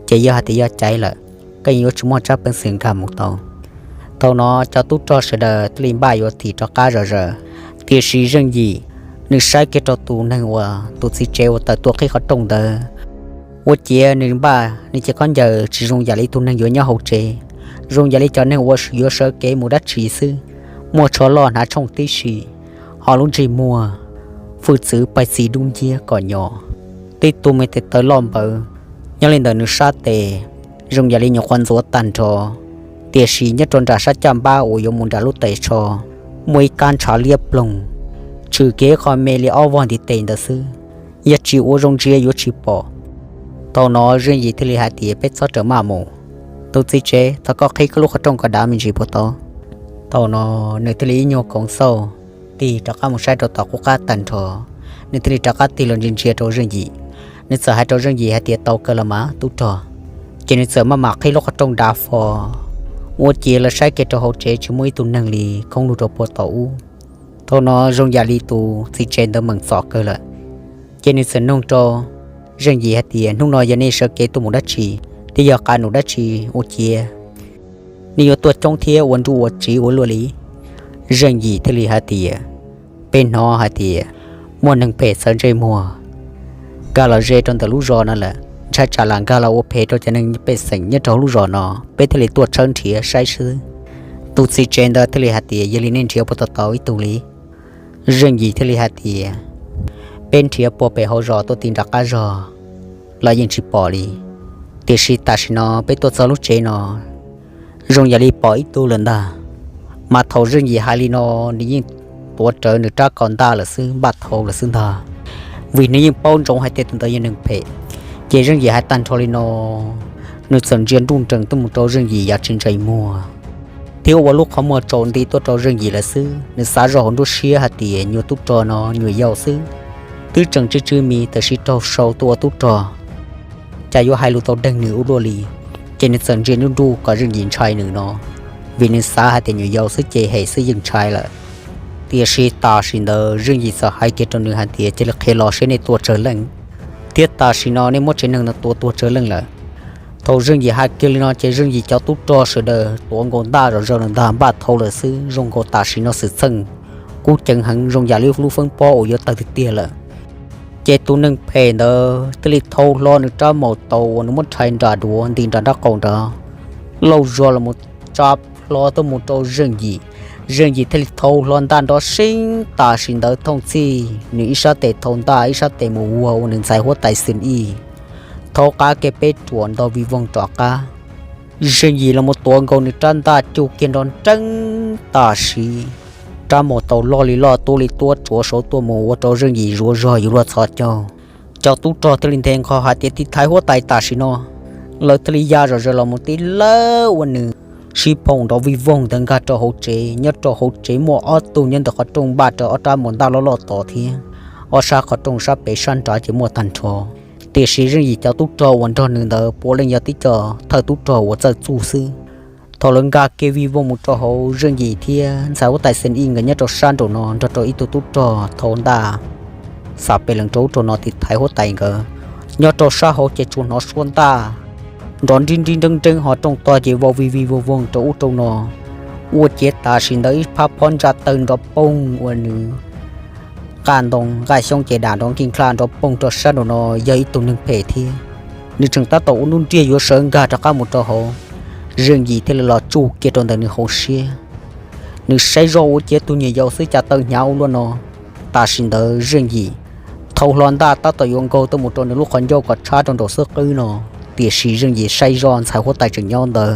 ces yog hais tias yog caiv lawm, koj yeej yuav tsis muaj tsab peev xwm nkag mus tau. Thaum no cov tub rog sawv daws thiaj li npaj yuav thim rov qab zom zaws, tiam sis Zeej Yim, nws saib kiag rau tus neeg uas tus txiv tsev uas tawm tuaj qhib qhov rooj ntawd, ua ciav nws npaj nws cev khaub ncaws tsis zoo yam li tus neeg yuav nyob hauv tsev, zoo yam li cov neeg uas yuav sawv kev mus dab tsi xwb, muaj tsho loj hnav tshooj tib si, ho lub ntsej muag hwj txwv pais txi dub nciab kom nyo, tib tug me tes taw loj npawv nyob li ntawm nws sab tes, zoo yam li nyuam qhuav ntxuav tag nrho, tiam sis nyob rau nram sab caj npab uas yuav mus nram lub tes tsho, muaj ib kab ntshav liab ploog, tshwm kiag qho me li ob vog ntiv tes ntawd xwb, yog tsis ua zoo ntsia yuav tsis pom. Thaum no Zeej Yim thiaj li hais tias, Peb txhob rawm maj mus. Tus txiv tsev, thov koj qhib koj lub qhov rooj kom dav me ntsis puas tau? Thaum no nws thiaj li ib nyuag koom xauj, tig rov qab mus saib rau tom qub qab tag nrho. Nws thiaj li rov qab tig los ntsia ntsia rau Zeej Yim. Nws txawm hais rau Zeej Yim hais tias, Tau kawg los mas tub rog. Ces nws txawm maj mam qhib lub qhov rooj dav fo, ua ciav lawv saib kiag rau hauv tsev tsis muaj ib tug neeg li, khoob lug rau puag tom ub. Thaum no zoo yam li tus txiv tsev ntawd meem txom kawg lawm, ces nws txawm nug rau Zeej Yim hais tias, Hnub no yog nej sawv kev tuaj mus dab tsi, thiab yog qab num dab tsi ua ciav nej yuav tuaj coob thiab ua nruj ua tsiv ua luaj li? Zeej Yim thiaj li hais tias, Peb hnov hais tias muaj neeg phem txawv ntsej muag nkag los ze rau ntawm lub zos no lawm, ntshai tsam lam nkag los ua phem rau cov neeg pej xeem nyob rau hauv lub zos no, peb thiaj li tuaj tshawb nrhiav saib xwb. Tus txiv tsev ntawd thiaj li hais tias, Yog li nej nrhiav puas tau tau ib tug li? Zeej Yim thiaj li hais tias, Peb nrhiav puag pem hauv zos tuaj ti nram qab zos los yeej tsis pom li, tiam sis tam sim no peb tuaj txog lub tsev no zoo yam li pom ib tug lawm ntag. Mas thaum Zeej Yim hais li no, nws yeej tuav rawv nws rab kaus ntaj lawm xwb, npaj thau lawm xwb ntag, vim nws yeej paub ntsoov hais tias tus ntawd yog neeg phem. Ces Zeej Yim hais tag nrho li no, nws txawm ntsia nruj nrees tuaj mus rau Zeej Yim yav tsis ntsais muag, thiab ua lub qhov muag tsaus nti tuaj rau Zeej Yim lawm xwb. Nws xav zoj hauv nruab siab hais tias nyuag tub rog no nyuam yaus xwb, twb tseem tsw tsw mis tam sim raug sau tuaj ua tub rog, cas yuav hais lus tau deeg nws ua luaj li. Ces nws txawm ntsia nruj nruj kom Zeej Yim ntshai nws no, vim nws xav hais tias nyuam yaus xwb ces hem xwb yeej ntshai lawm. Tiam sis tam sim ntawd Zeej Yim txawm hais kiag rau nws hais tias, Cia li qhia los seb nej tua tsawg leej, thiab tam sim no nej muab tsev neeg no tua tuag tsawg leej lawm. Thaum Zeej Yim hais kiag li no ces Zeej Yim cov tub rog sawv daws tuav nkaus ntaj zom zaws lawm ntag, npaj thau lawm xwb, zoo nkaus tam sim no xwm txheej kub ceev heev zoo yam li lub feeb pob uas yuav tawg tiag tiag lawm. Ces tus neeg phem ntawd thiaj li thau hlo nws rab maum taus uas nws muab rhais nram duav ntim nram nraub qaum nrad, lauj zog los mus tsa plho tuaj mus rau Zeej Yim. Zeej Yim thiaj li thau hlo ntaj nrov seeb tam sim ntawd thooj txhij, nws ib sab tes thau ntaj ib sab tes mus vuag ua nws ntxhais huab tais Xwm Ij, thaub qab kiag peb ruam nto vij voog rov qab. Zeej Yim los mus tuav nkaus nws rab ntaj cuj kiag nrov nreeb tam sim, rab maum taus loj li loj tuab li tuab tsuav saud tuaj mus ua rau Zeej Yim zuav zog yuav luag txhos caug. Cov tub rog thiaj li nthe nqho hais tias tiv thaiv huab tais tam sim no. Lawv thiaj li ya zom zaws los mus tib lawb ua nws sib phoom nrov vij voog ntawd nkag rau hauv tsev. Nyob rau hauv tsev muaj ob tug nyob ntawm qhov rooj npaj rau ob rab maum ntaj loj loj tod thiab, ob sab qhov rooj sab pem sab nrad ces muaj tag nrho. Tiam sis Zeej Yim cov tub rog uas nrog nws ntawd puav leej yog tib co thawj tub rog uas txawj txuj xwb. Thaum lawv nkag kiag vij voog mus rau hauv, Zeej Yim thiab ntxhais huab tais Xwm Ij nkawd nyob rau sab nraum no nrog rau ib tug tub rog thau ntaj xam pes lees rau ub rau no tiv thaiv huab tais nkawd. Nyob rau sab hauv ces tsuas hnov suab ntaj nrov nrib nrib nreeb nreeb ho rooj tog ces vau vij vij voog voog rau ub rau no. Ua ciav tam sim ntawd ib phab phab ntsa tawg nrov poog ua nws nqaj ntoo nqaj xyoob ces dam nrov nkij nqaj nrov poog rau sab nraum no. Yog ib tug neeg phem thiab, nws tseem tab tom ua nruj nriag yuav sawv nkag rov qab mus rau hauv, Zeej Yim thiaj li los tsuj kiag rau ntawm nws hauv siab. Nws saib zoj ua ciav tus nyuam yaus xwb cas tawv hnyav ua luaj no. Tam sim ntawd Zeej Yim thau hlo ntaj tab tom yuav nkaug tuaj mus rau nws lub qhov ncauj kom tshab rau nraum xub qwb no, tiam sis Zeej Yim saib zoj ntxhais huab tais tseem nyob ntawd.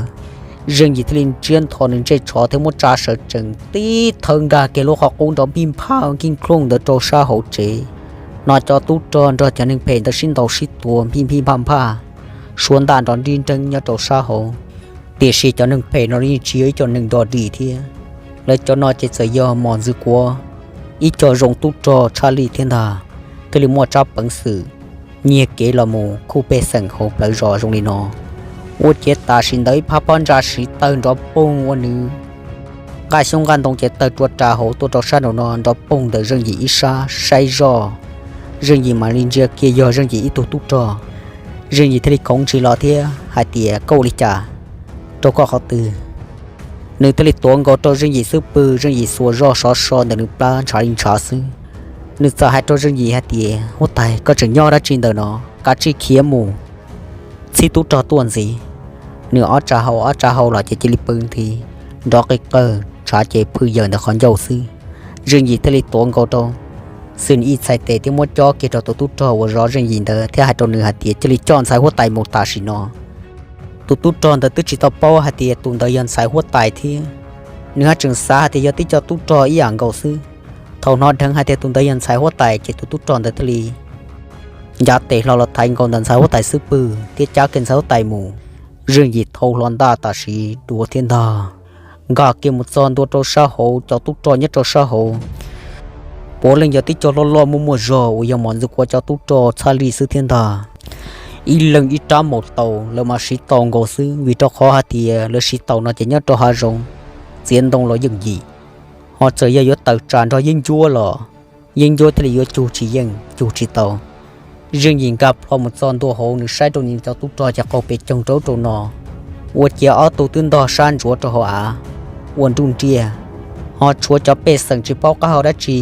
Zeej Yim thiaj li ntsiab ntho nws ntsej tsho thiab muab tsa sawv tsees tib thawb nkag kiag lub qhov qub nrov npij nphaj nkij nklooj ntawd rau sab hauv tsev. No cov tub rog nrog cov neeg phem ntawd sib ntaus sib tua npij npij nphaj nphaj, suab ntaj nrov nrib nreeb nyob rau sab hauv. Tiam sis cov neeg phem no yeej tsis yog ib co neeg dog dig thiab. Lawv cov no ces txawm yog mos ntxwv kuav ib co zoo tub rog tshaj lij thiab ntag, thiaj li muaj tsab peev xwm nyiag kev los mus khuj pej xeem hauv plawv zos zoo li no. Ua ciav tam sim ntawd ib phab phab ntsa siv tawg nrov poog ua nws nqaj xyoob nqaj ntoo ces tawg rua ras hauv tuaj rau sab nraum no nrov poog ntawm Zeej Yim ib sab saib zoj. Zeej Yim mam li ntsia kiag yog Zeej Yim ib tug tub rog. Zeej Yim thiaj li khoov ntshis los thiab hais tias, koj ua li cas? Rau koj qhov twg? Nws thiaj li tuav nkaus rau Zeej Yim xub pwg, Zeej Yim xuas zoj sov so ntawm nws plab ntshav li ntshav xwb. Nws txawm hais rau Zeej Yim hais tias, huab tais, koj tseem nyob dab tsi ntawm no? Kav tsij khiav mus. Txhib tub rog tuaj ntxiv. Nws ob tsa hau ob tsa hau los ces cia li pw nthi, nrov qig qawg ntshav ces phwj yawm ntawm qhov ncauj xwb. Zeej Yim thiaj li tuav nkaus rau Xwm Ij txhais tes thiab muab cob kiag rau tus tub rog uas zov Zeej Yim ntawd thiab hais rau nws hais tias, cia li coj ntxhais huab tais mus tam sim no. Tus tub rog ntawd twb tsis tau paub hais tias tus ntawd yog ntxhais huab tais thiab, nws haj tseem xav hais tias yog tib co tub rog ib yam nkaus xwb. Thaum hnov dheev hais tias tus ntawd yog ntxhais huab tais ces tus tub rog ntawd thiaj li ncav tes hlo los thaiv nkaus ntawm ntxhais huab tais xub pwg thiab cab kiag ntxhais huab tais mus. Zeej Yim thau hlo ntaj tam sim dua thiab ntag, nkag kiag mus txog ntua rau sab hauv, cov tub rog nyob rau sab hauv puav leej yog tib co loj loj muaj muaj zog uas yog mos ntxwv kuav cov tub rog tshaj lij xwb thiab ntag. Ib leeg ib rab maum taus, lawv mas siv taus nkaus xwb, vim rau qhov hais tias lawv siv taus no ces nyob rau hav zoov txiav ntoo los yeej yim, ho txawm yog yuav tawm tsam nrog yeeb ncuab los yeeb ncuab thiaj li yuav cug tsis yeej cug tsis tau. Zeej Yim nkag plho mus txog ntua hauv, nws saib rau nws cov tub rog ces qaug pes coog rau ub rau no, ua ciav ob tug twb ntog sab ntsuav rau hauv av ua nruj nriaj, ho tshuav cov pej xeem tsis paub qab hau dab tsi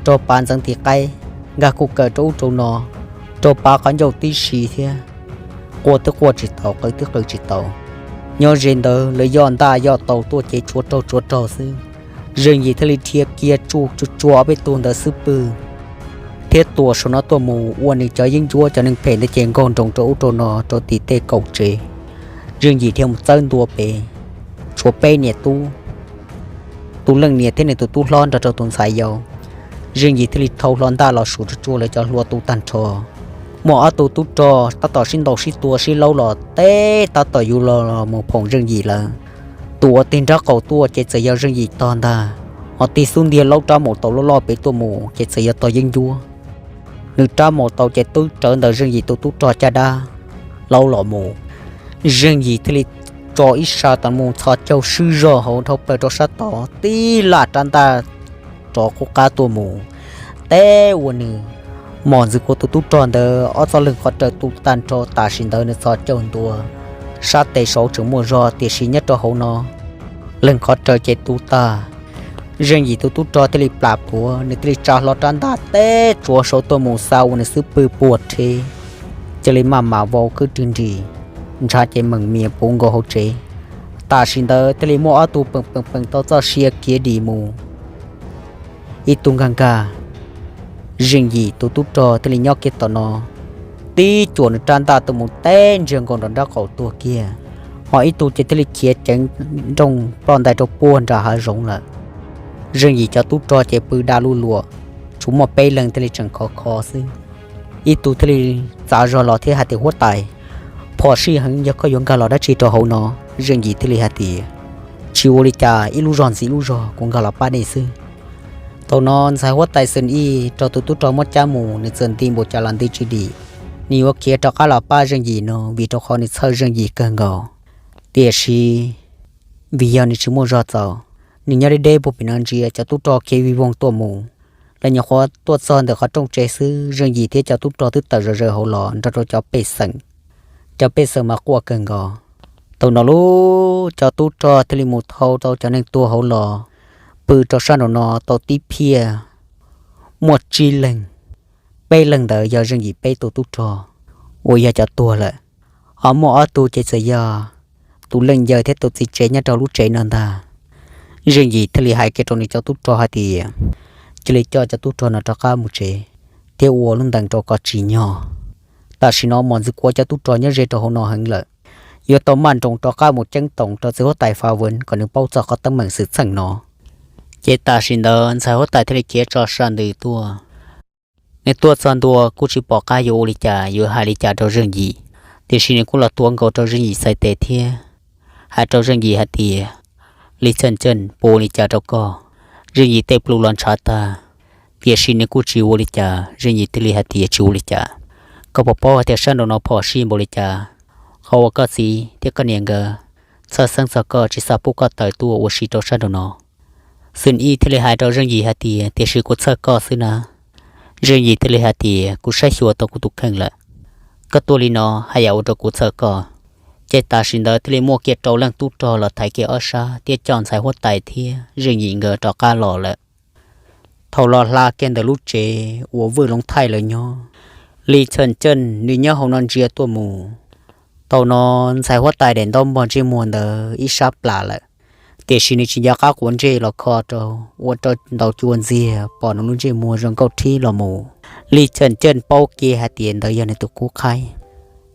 raug pav ntxeev tis qaib, nkag kuj kawm rau ub rau no, raug pav qhov ncauj tib si thiab, quaj twb quaj tsis tau, qw twb qw tsis tau. Nyob ze ntawd lawv yoj ntaj yoj taus tuaj ces tsuav raug tsuav raug xwb. Zeej Yim thiaj li dhia kiag tsuj tsuag tsuag ob peb tug ntawd xub pwg thiab tuam saum no tuaj mus ua nws cov yeeb ncuab cov neeg phem ntawd ces nkaug nroos rau ub rau no rau tim tej kaum tsev. Zeej Yim dhia mus txawb ntua pem, tshuav peb niam tub, tus leej niam thiab nws tus tub hlob nrog rau tus ntxhais yau. Zeej Yim thiaj li thau hlo ntaj los suav tsuag tsuag lawv cov hlua tu tag nrho. Muaj ob tug tub rog tab tom sib ntaus sib tua sib laub los teb tab tom yuav los mus phoom Zeej Yim lawm. Tus uas tig nrab qaum tuaj ces txawm yog Zeej Yim tog ntag, ho tig xub ntiag laub rab maum taus loj loj pem tuaj mus ces txawm yog tog yeeb ncuab. Nws rab maum taus ces twb rawv ntawm Zeej Yim tus tub rog caj dab laub los mus. Zeej Yim thiaj li tso ib sa tas mus txhos caug swb zog hauv dhau plaws rau sab tod tib laj rab ntaj rov qub qab tuaj mus teb ua nws mos ntxwv kuav tus tub rog ntawd ob txoj leeg qhov raws tu tag nrho. Tam sim ntawd nws txhos caug ntua sab tes saud tseem muaj zog, tiam sis nyob rau hauv no leeg qhov raws ces tu tag. Zeej Yim tus tub rog thiaj li plam plhuav, nws thiaj li tsa hlo rab ntaj teb tsuav saud tuaj mus xa uas nws xub pwg puag rhe, cia li maj mam vau kwj rwg nris, ntshav ces meem mias puv nkaus hauv tsev. Tam sim ntawd thiaj li muaj ob tug peem peem peem tau txoj sia khiav dim mus. Ib tug nkag nkag, Zeej Yim tus tub rog thiaj li nyob kiag tom no, tib cuam nws rab ntaj tuaj mus teb ntsiag nkaus nram nraub qaum tuag kiag. Ho ib tug ces thiaj li khiav ceev nrooj ploj ntais rau puag nram hav zoov lawm. Zeej Yim cov tub rog ces pw da luj luam, tsuas muaj peb leeg thiaj li tseem khov kho xwb. Ib tug thiaj li txav zog los thiab hais tias, Huab tais, phom sij heev, yog koj yuav nkag los dab tsi rau hauv no? Zeej Yim thiaj li hais tias, Tsis ua li cas, ib lub zog ntxiv lub zog kuv nkag los pab nej xwb. Thaum no ntxhais huab tais Xeem Ij raug tus tub rog muab cab mus, nws txawm nti npaum cas los nti tsis dim. Nws yuav khiav rov qab los pab Zeej Yim no vim rau qhov nws txhawj Zeej Yim kawg nkaus. Tiam sis vim yog nws tsis muaj zog txaus, nws nyob deb deb puag pem no ntsia cov tub rog khiav vij voog tuaj mus. Lawv nyuam qhuav tuaj txog ntawm qhov rooj tsev xwb, Zeej Yim thiab cov tub rog twb tawm zom zaws hauv los nrog rau cov pej xeem. Cov pej xeem mas quaj kawg nkaus. Thaum no lub cov tub rog thiaj li mus thau tau cov neeg tuag hauv los, pw rau sab nraum no tau tib phiaj muaj tsib leeg. Peb leeg ntawd yog Zeej Yim peb tug tub rog uas yog cov tuag lawm. Ho muaj ob tug ces txawm yog tus leej yawg thiab tus txiv tsev nyob rau lub tsev no ntag. Zeej Yim thiaj li hais kiag rau nws cov tub rog hais tias, Cia li coj cov tub rog no rov qab mus tsev thiab ua lub ntees rau kom tsim nyog. Tam sim no mos ntxwv kuav cov tub rog nyob ze rau hauv no heev lawm, yuav tau maj nroos rov qab mus ceeb toom rau txiv huab tais Fa Vwv kom nws paub txog qhov teeb meem xwm txheej no. Ces tam sim ntawd ntxhais huab tais thiaj li khiav tso sa ntws tuaj. Nws tuaj txog ntua kuj tsis pom qab yuav ua li cas yuav hais li cas rau Zeej Yim, tiam sis nws kuj los tuav nkaus rau Zeej Yim txhais tes thiab hais rau Zeej Yim hais tias, Li Txheej Tseej, puas ua li cas rau koj? Zeej Yim tej plhu los ntshav tag, tiam sis nws kuj tsis ua li cas. Zeej Yim thiaj li hais tias, Tsis ua li cas. Koj puas paub hais tias sab nraum no phom sij npaum li cas? Qhov uas koj txiv thiab koj niam nkawd txhawj xeeb txog koj tsis xav pub koj tawm tuaj ua si rau sab nraum no. Xeem Ij thiaj li hais rau Zeej Yim hais tias, Tiam sis kuv txhawj koj xwb na. Zeej Yim thiaj li hais tias, Kuv saib xyuas tau kuv tus kheej lawm. Koj tuaj li no haj yam ua rau kuv txhawj koj. Ces tam sim ntawd thiaj li muaj kiag rau leej tub rog los thaiv kiag ob sab thiab coj ntxhais huab tais thiab Zeej Yim nkawd rov qab los lawm. Thaum los hla kiag ntawm lub tsev uas Vwj Loov Thaij lawv nyob, Li Txheej Tseej nws nyob hauv no ntsia tuaj mus. Thaum no ntxhais huab tais daim ntaub npog ntsej muag ntawd ib sab plam lawm, tiam sis nws tsis nco qab quav ntsej los kho rau, ua rau ntaus cua ntxiag pom nws lub ntsej muag zoo nkauj thib los mus. Li Txheej Tseej paub kiag hais tias ntawd yog nws tus khub qhaib.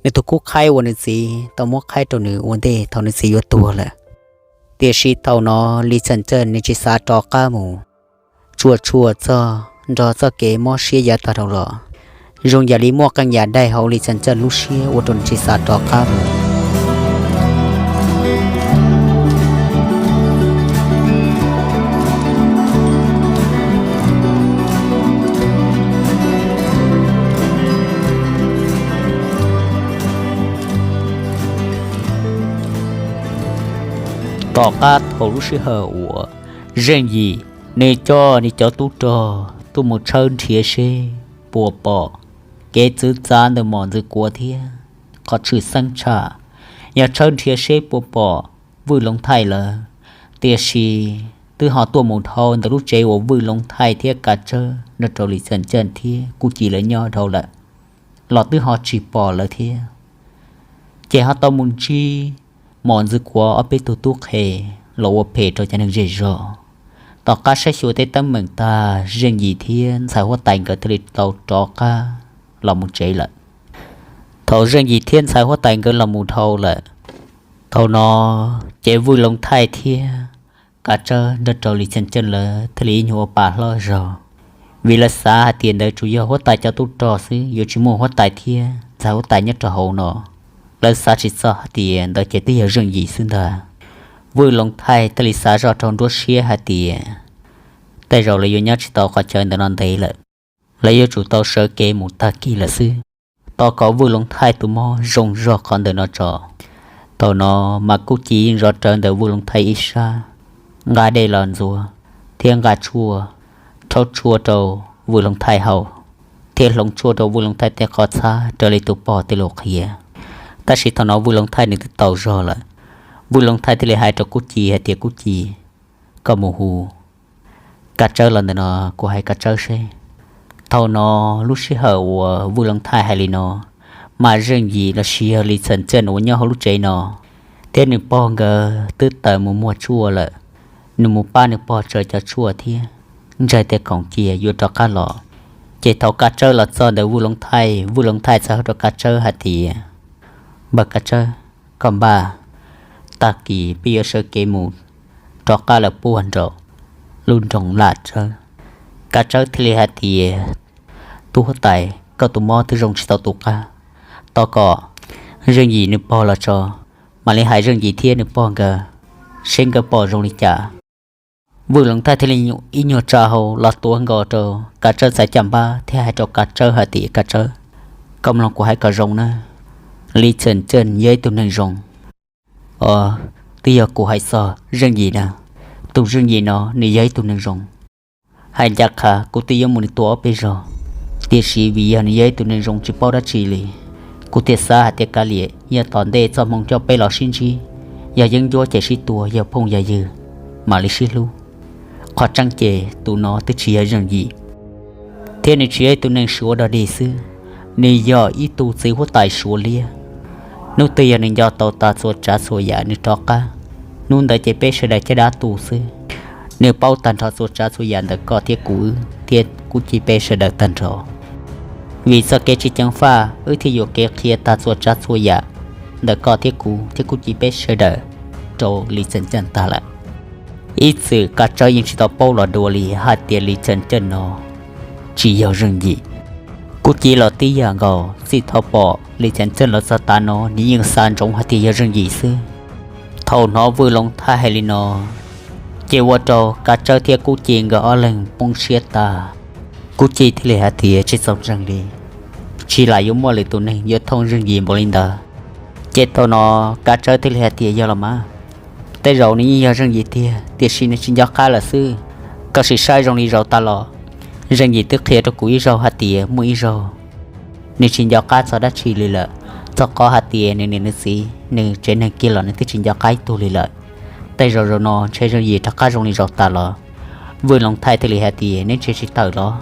Nws tus khub qhaib uas nws txiv tau muab qhaib rau nws ua ntej thaum nws txiv yuav tuag lawm. Tiam sis thaum no Li Txheej Tseej nws tsis xav rov qab mus, tsuas tshua txog nrog txoj kev mob siab yav tag dhau los. Zoo yam li muaj qee yam daig hauv Li Txheej Tseej lub siab ua rau nws tsis xav rov qab mus. Tom qab thaum lub sij hawm uas Zeej Yim nws coj nws cov tub rog tuaj mus tshawb nrhiav seb puas pom kev txwv txav ntawm mos ntxwv kuav thiab qhov tshwm xeeb tshaj, yog tshawb nrhiav seb puas pom Vwj Loov Thaij lawm. Tiam sis twb ho tuaj mus dhau ntawm lub tsev uas Vwj Loov Thaij thiab Kav Tsawb nrog rau Li Txheej Tseej thiab Kuj Ci lawv nyob dhau lawm, los twb ho tsis pom lawv thiab. Ces ho tau mus ntsib mos ntxwv kuav ob peb tug tub qhe los ua phem rau cov neeg zej zog. Tom qab saib xyuas tej teeb meem tag, Zeej Yim thiab ntxhais huab tais nkawd thiaj li tau rov qab los mus tsev lawm. Thaum Zeej Yim thiab ntxhais huab tais nkawd los mus dhau lawm, thaum no ces Vwj Loov Thaij thiab Kav Tsawb nrog rau Li Txheej Tseej lawv thiaj li ib nyuag ua pa hlob zog, vim lawv xav hais tias ntawd tsuas yog huab tais cov tub rog xwb, yuav tsis muaj huab tais thiab ntxhais huab tais nyob rau hauv no. Lawv xav tsis txog hais tias ntawd ces twb yog Zeej Yim xwb ntag. Vwj Loov Thaij thiaj li xav zoj rau nruab siab hais tias tej zaum lawv yuav nyob tsis tau qhov chaw ntawm no ntev lawm, lawv yuav tsum tau sawv kev mus tag kis lawm xwb. Tos kom Vwj Loov Thaij tus mob zoo zog qhov ntawm no tso. Thaum no mas Kuj Ci yeej zov rawv ntawm Vwj Loov Thaij ib sab, nqa dej los ntxuav thiab nqa tshuaj rhaub tshuaj rau Vwj Loov Thaij haus, thiab hloov tshuaj rau Vwj Loov Thaij tej qhov txhab raws li tus pog tej lus qhia. Tab sis thaum no Vwj Loov Thaij nws twb tau zog lawm. Vwj Loov Thaij thiaj li hais rau Kub Ci hais tias, Kub Ci, koj mus hu Kab Tsawb los ntawm no, kuv hais Kab Tsawb seb. Thaum no lub sij hawm uas Vwj Loov Thaij hais li no, mas Zeej Yim los sis yog Lis Txhas Txaj uas nyob hauv lub tsev no thiab nws pog nkawd twb tawm mus muag tshuaj lawm. Nws mus pab nws pog tsaws cov tshuaj thiab ntsaig tej khoom cia yuav rov qab los. Ces thaum Kab Tsawb los txog ntawm Vwj Loov Thaij, Vwj Loov Thaij txawm hais rau Kab Tsawb hais tias, Npawg Kab Tsawb, koj npaj, tag kis peb yuav sawv kev mus rov qab lawm puag nraum lub nroog Laj Tsawb. Kab Tsawb thiaj li hais tias, Tub huab tais, koj tus mob twb zoo tsis tau tus qab, tos kom Zeej Yim nws pog los tso, mam li hais Zeej Yim thiab nws pog nkawd seb nkawd pom zoo li cas. Vwj Loov Thaij thiaj li ib nyuag tsa hau los tuav nkaus rau Kab Tsawb txhais caj npab thiab hais rau Kab Tsawb hais tias, Kab Tsawb, koj mloog kuv hais kom zoo na. Lis Txhas Txaj yog ib tug neeg zoo. Os, twb yog kuv hais txog Zeej Yim na. Tus Zeej Yim no nws yog ib tug neeg zoo. Hais ncaj qha kuv twb yuav mus nws tua ob peb zaug, tiam sis vim yog nws yog ib tug neeg zoo tsis paub dab tsi li, kuv thiaj xav hais tias kav liam, yog tom ntej txoj hmoo coj peb los sib ntsib, yog yeeb ncuab ces sib tua, yog phooj yog ywg mam li sib hlub. Qhov tseeb ces tus no twb tsis yog Zeej Yim, thiab nws tsis yog ib tug neeg Suav dog dig xwb, nws yog ib tug txiv huab tais Suav liab. Hnub twg yog nws nco tau tag txhua tsav txhua yam nws rov qab, hnub ntawd ces peb sawv daws caj dab tu xwb. Nws paub tag nrho txhua tsav txhua yam ntawm koj thiab kuv wb thiab Kub Ci peb sawv daws tag nrho. Vim txoj kev tsis ceev faj wb thiaj yuam kev qhia tag txhua tsav txhua yam ntawm koj thiab kuv thiab Kub Ci peb sawv daws rau Lis Txhas Txaj tag lawm. Ib txwm Kab Tsawb yeej tsis tau paub los dua li hais tias Lis Txhas Txaj no tsis yog Zeej Yim. Kub Ci los tib yam nkaus, txij thaum pom Lis Txhas Txaj los txog tav no nws yeej xav ntsoov hais tias yog Zeej Yim xwb. Thaum hnov Vwj Loov Thaij hais li no, ces ua rau Kab Tsawb thiab Kub Ci nkawd ob leeg poob siab tag. Kub Ci thiaj li hais tias, Tsis txaus ntseeg li, tsis lam yuav muaj lwm tus neeg yuav thooj Zeej Yim npaum li ntawd. Ces thaum no Kab Tsawb thiaj li hais tias, Yog los mas, tej zaum nws yeej yog Zeej Yim tiag, tiam sis nws tsis nco qab lawm xwb. Koj sim saib zoo li zaum tas los, Zeej Yim twb qhia rau kuv ib zaug hais tias muaj ib zaug nws tsis nco qab txog dab tsi li lawm, txog qhov hais tias nws niam nws txiv nws tsev neeg kiag los nws twb tsis nco qab ib tug li lawm. Tej zaum zaum no ntshe Zeej Yim rov qab zoo li zaum tas los. Vwj Loov Thaij thiaj li hais tias, Neb ntshe tsis tawm los?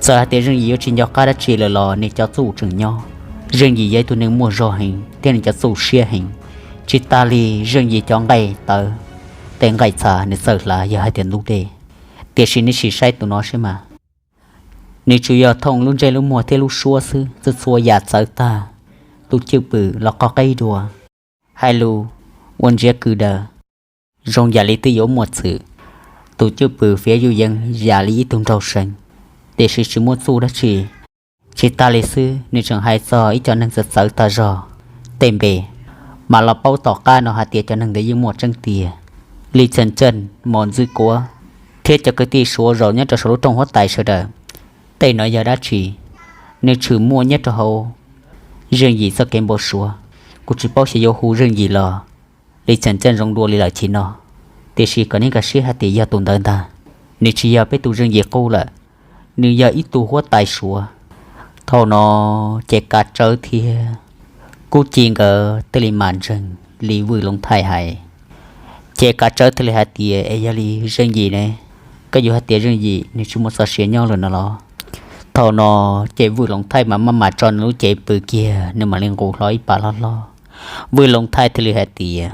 Txawm hais tias Zeej Yim yuav tsis nco qab dab tsi lawm los nws cov txuj tseem nyob. Zeej Yim yog ib tug neeg muaj zog heev thiab nws cov txuj siab heev. Tsis tas li Zeej Yim cov nqaij tawv, tej nqaij txha nws txawj hlav yog hais tias ntub dej. Tiam sis neb sim saib tus no seb mas, nws tsuas yog thooj lub ntsej lub muag thiab lub suab xwb, txhua txhua yam txawv tag. Tus cwj pwm los qo qeb dua, hais lus ua ntsiav kws daws, zoo yam li twb yuav muaj txwm. Tus cwj pwm fiav yuj yees yam li ib tug nraug seev, tiam sis tsis muaj txuj dab tsi. Tsis tas li xwb, nws tseem hais txog ib co neeg txawv txawv tag zog tej npe, mas los paub tom qab no hais tias cov neeg ntawd yeej muaj tseeb tiag. Lis Txhas Txaj, Mos Ntxwj Kuav, thiab cov kwv tij Suav zaum nyob rau saum lub rooj huab tais sawv daws, tej no yog dab tsi? Nws tshwm muaj nyob rau hauv Zeej Yim txoj kev npau suav. Kuv tsis paub xyov yuav hu Zeej Yim los Lis Txhas Txaj zoo dua li lawm chim no, tiam sis kom neb nkag siab hais tias yog tus ntawd ntag. Nws tsis yog peb tus Zeej Yim qub lawm, nws yog ib tug huab tais Suav. Thaum no ces Kav Tsawv thiab Kub Ci nkawd thiaj li mam ntseeg li Vwj Loov Thaij hais. Ces Kav Tsawv thiaj li hais tias, Es yog li Zeej Yim ne, koj yuav hais tias Zeej Yim nws tsis muaj txoj sia nyob lawm no los? Thaum no ces Vwj Loov Thaij mas maj mam tso nws lub cev pw kiag, nws mam li nqus hlo ib pas hlob hlob. Vwj Loov Thaij thiaj li hais tias,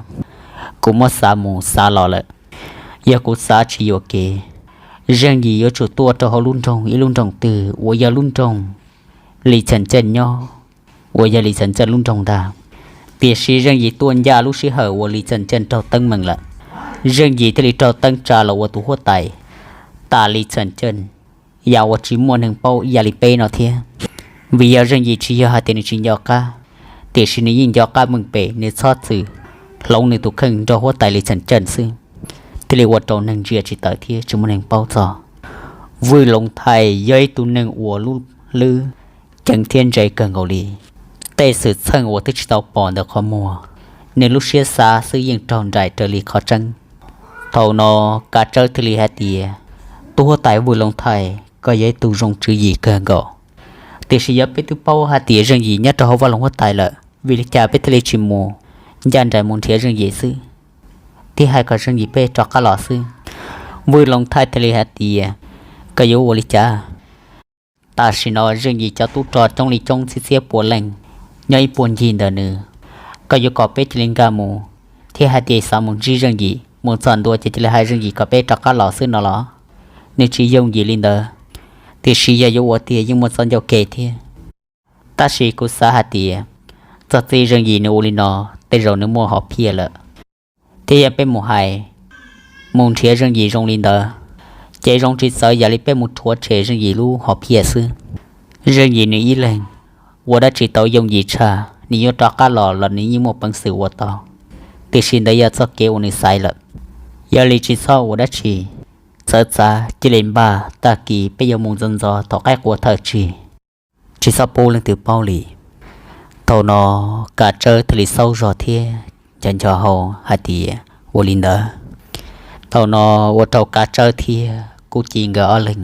Kuv muab xav mus xav los lawm. Yog kuv xav tsis yuam kev, Zeej Yim yuav tsum tuaj rau hauv lub nroog ib lub nroog twg uas yog lub nroog Lis Txhas Txaj nyob, uas yog Lis Txhas Txaj lub nroog ntag. Tiam sis Zeej Yim tuaj ncaj lub sij hawm uas Lis Txhas Txaj raug teeb meem lawm. Zeej Yim thiaj li raug teeb tsa los ua tus huab tais tam Lis Txhas Txaj, yam uas tsis muaj neeg paub ib yam li peb no thiab. Vim yog Zeej Yim tsis yog hais tias nws tsis nco qab, tiam sis nws yeej nco qab meej pem, nws txhob txwm hloov nws tus kheej nrog huab tais Lis Txhas Txaj xwb, thiaj li ua rau neeg ntsia tsis tawm thiab tsis muaj neeg paub txog. Vwj Loov Thaij yog ib tug neeg uas lub hlwb ceev thiab ntse kawg nkaus li. Tej xwm txheej uas twb tsis tau pom ntawm qhov muag, nws lub siab xav xwb yeej raug nraim raws li qhov tseeb. Thaum no Kav Tsawv thiaj li hais tias, Tub huab tais Vwj Loov Thaij, koj yog ib tug zoo tswv yim kawg nkaus. Tiam sis yog peb twb paub hais tias Zeej Yim nyob rau hauv vaj loog huab tais lawm, Vim li cas peb thiaj li tsis mus, ncaj nraim mus nrhiav Zeej Yim xwb, thiab hais kom Zeej Yim peb rov qab los xwb? Vwj Looj Thaij thiaj li hais tias, koj yuav ua li cas? Tam sim no Zeej Yim cov tub rog coob li coob txhiab txhiab pua leej, nyob ib puag ncig ntawm nws. Koj yuav kom peb cia li nkag mus, thiab hais tias xav mus ntsib Zeej Yim, mus txog ntua ces cia li hais Zeej Yim kom peb rov qab los xwb no los? Nws tsis yooj yim li ntawd, tiam sis yog yuav ua tiag yeej muaj txoj ncauj ke thiab. Tab sis kuv xav hais tias txog txij Zeej Yim nws ua li no, tej zaum nws muaj hom phiaj lawm. Thiab yog peb mus hais, mus nrhiav Zeej Yim zoo li ntawd, ces zoo tsis txawv yam li peb mus rhuav tshem Zeej Yim lub hom phiaj xwb. Zeej Yim nws ib leeg ua dab tsi tau yooj yim tshaj, nws yuav rov qab los los nws yeej muaj peev xwm ua tau, tiam sis ntawd yog txoj kev uas nws xaiv lawm. Yog li tsis txhob ua dab tsi, txawv txav cia li npaj, tag kis peb yuav mus ntxov ntxov thaum qaib qua thawj tsig, tsis txhob pub leej twg paub li. Thaum no Kav Tsawb thiaj li xaub zog thiab nco nco hau hais tias, ua li ntawd. Thaum no ua rau Kav Tsawb thiab Kub Ci nkawd ob leeg,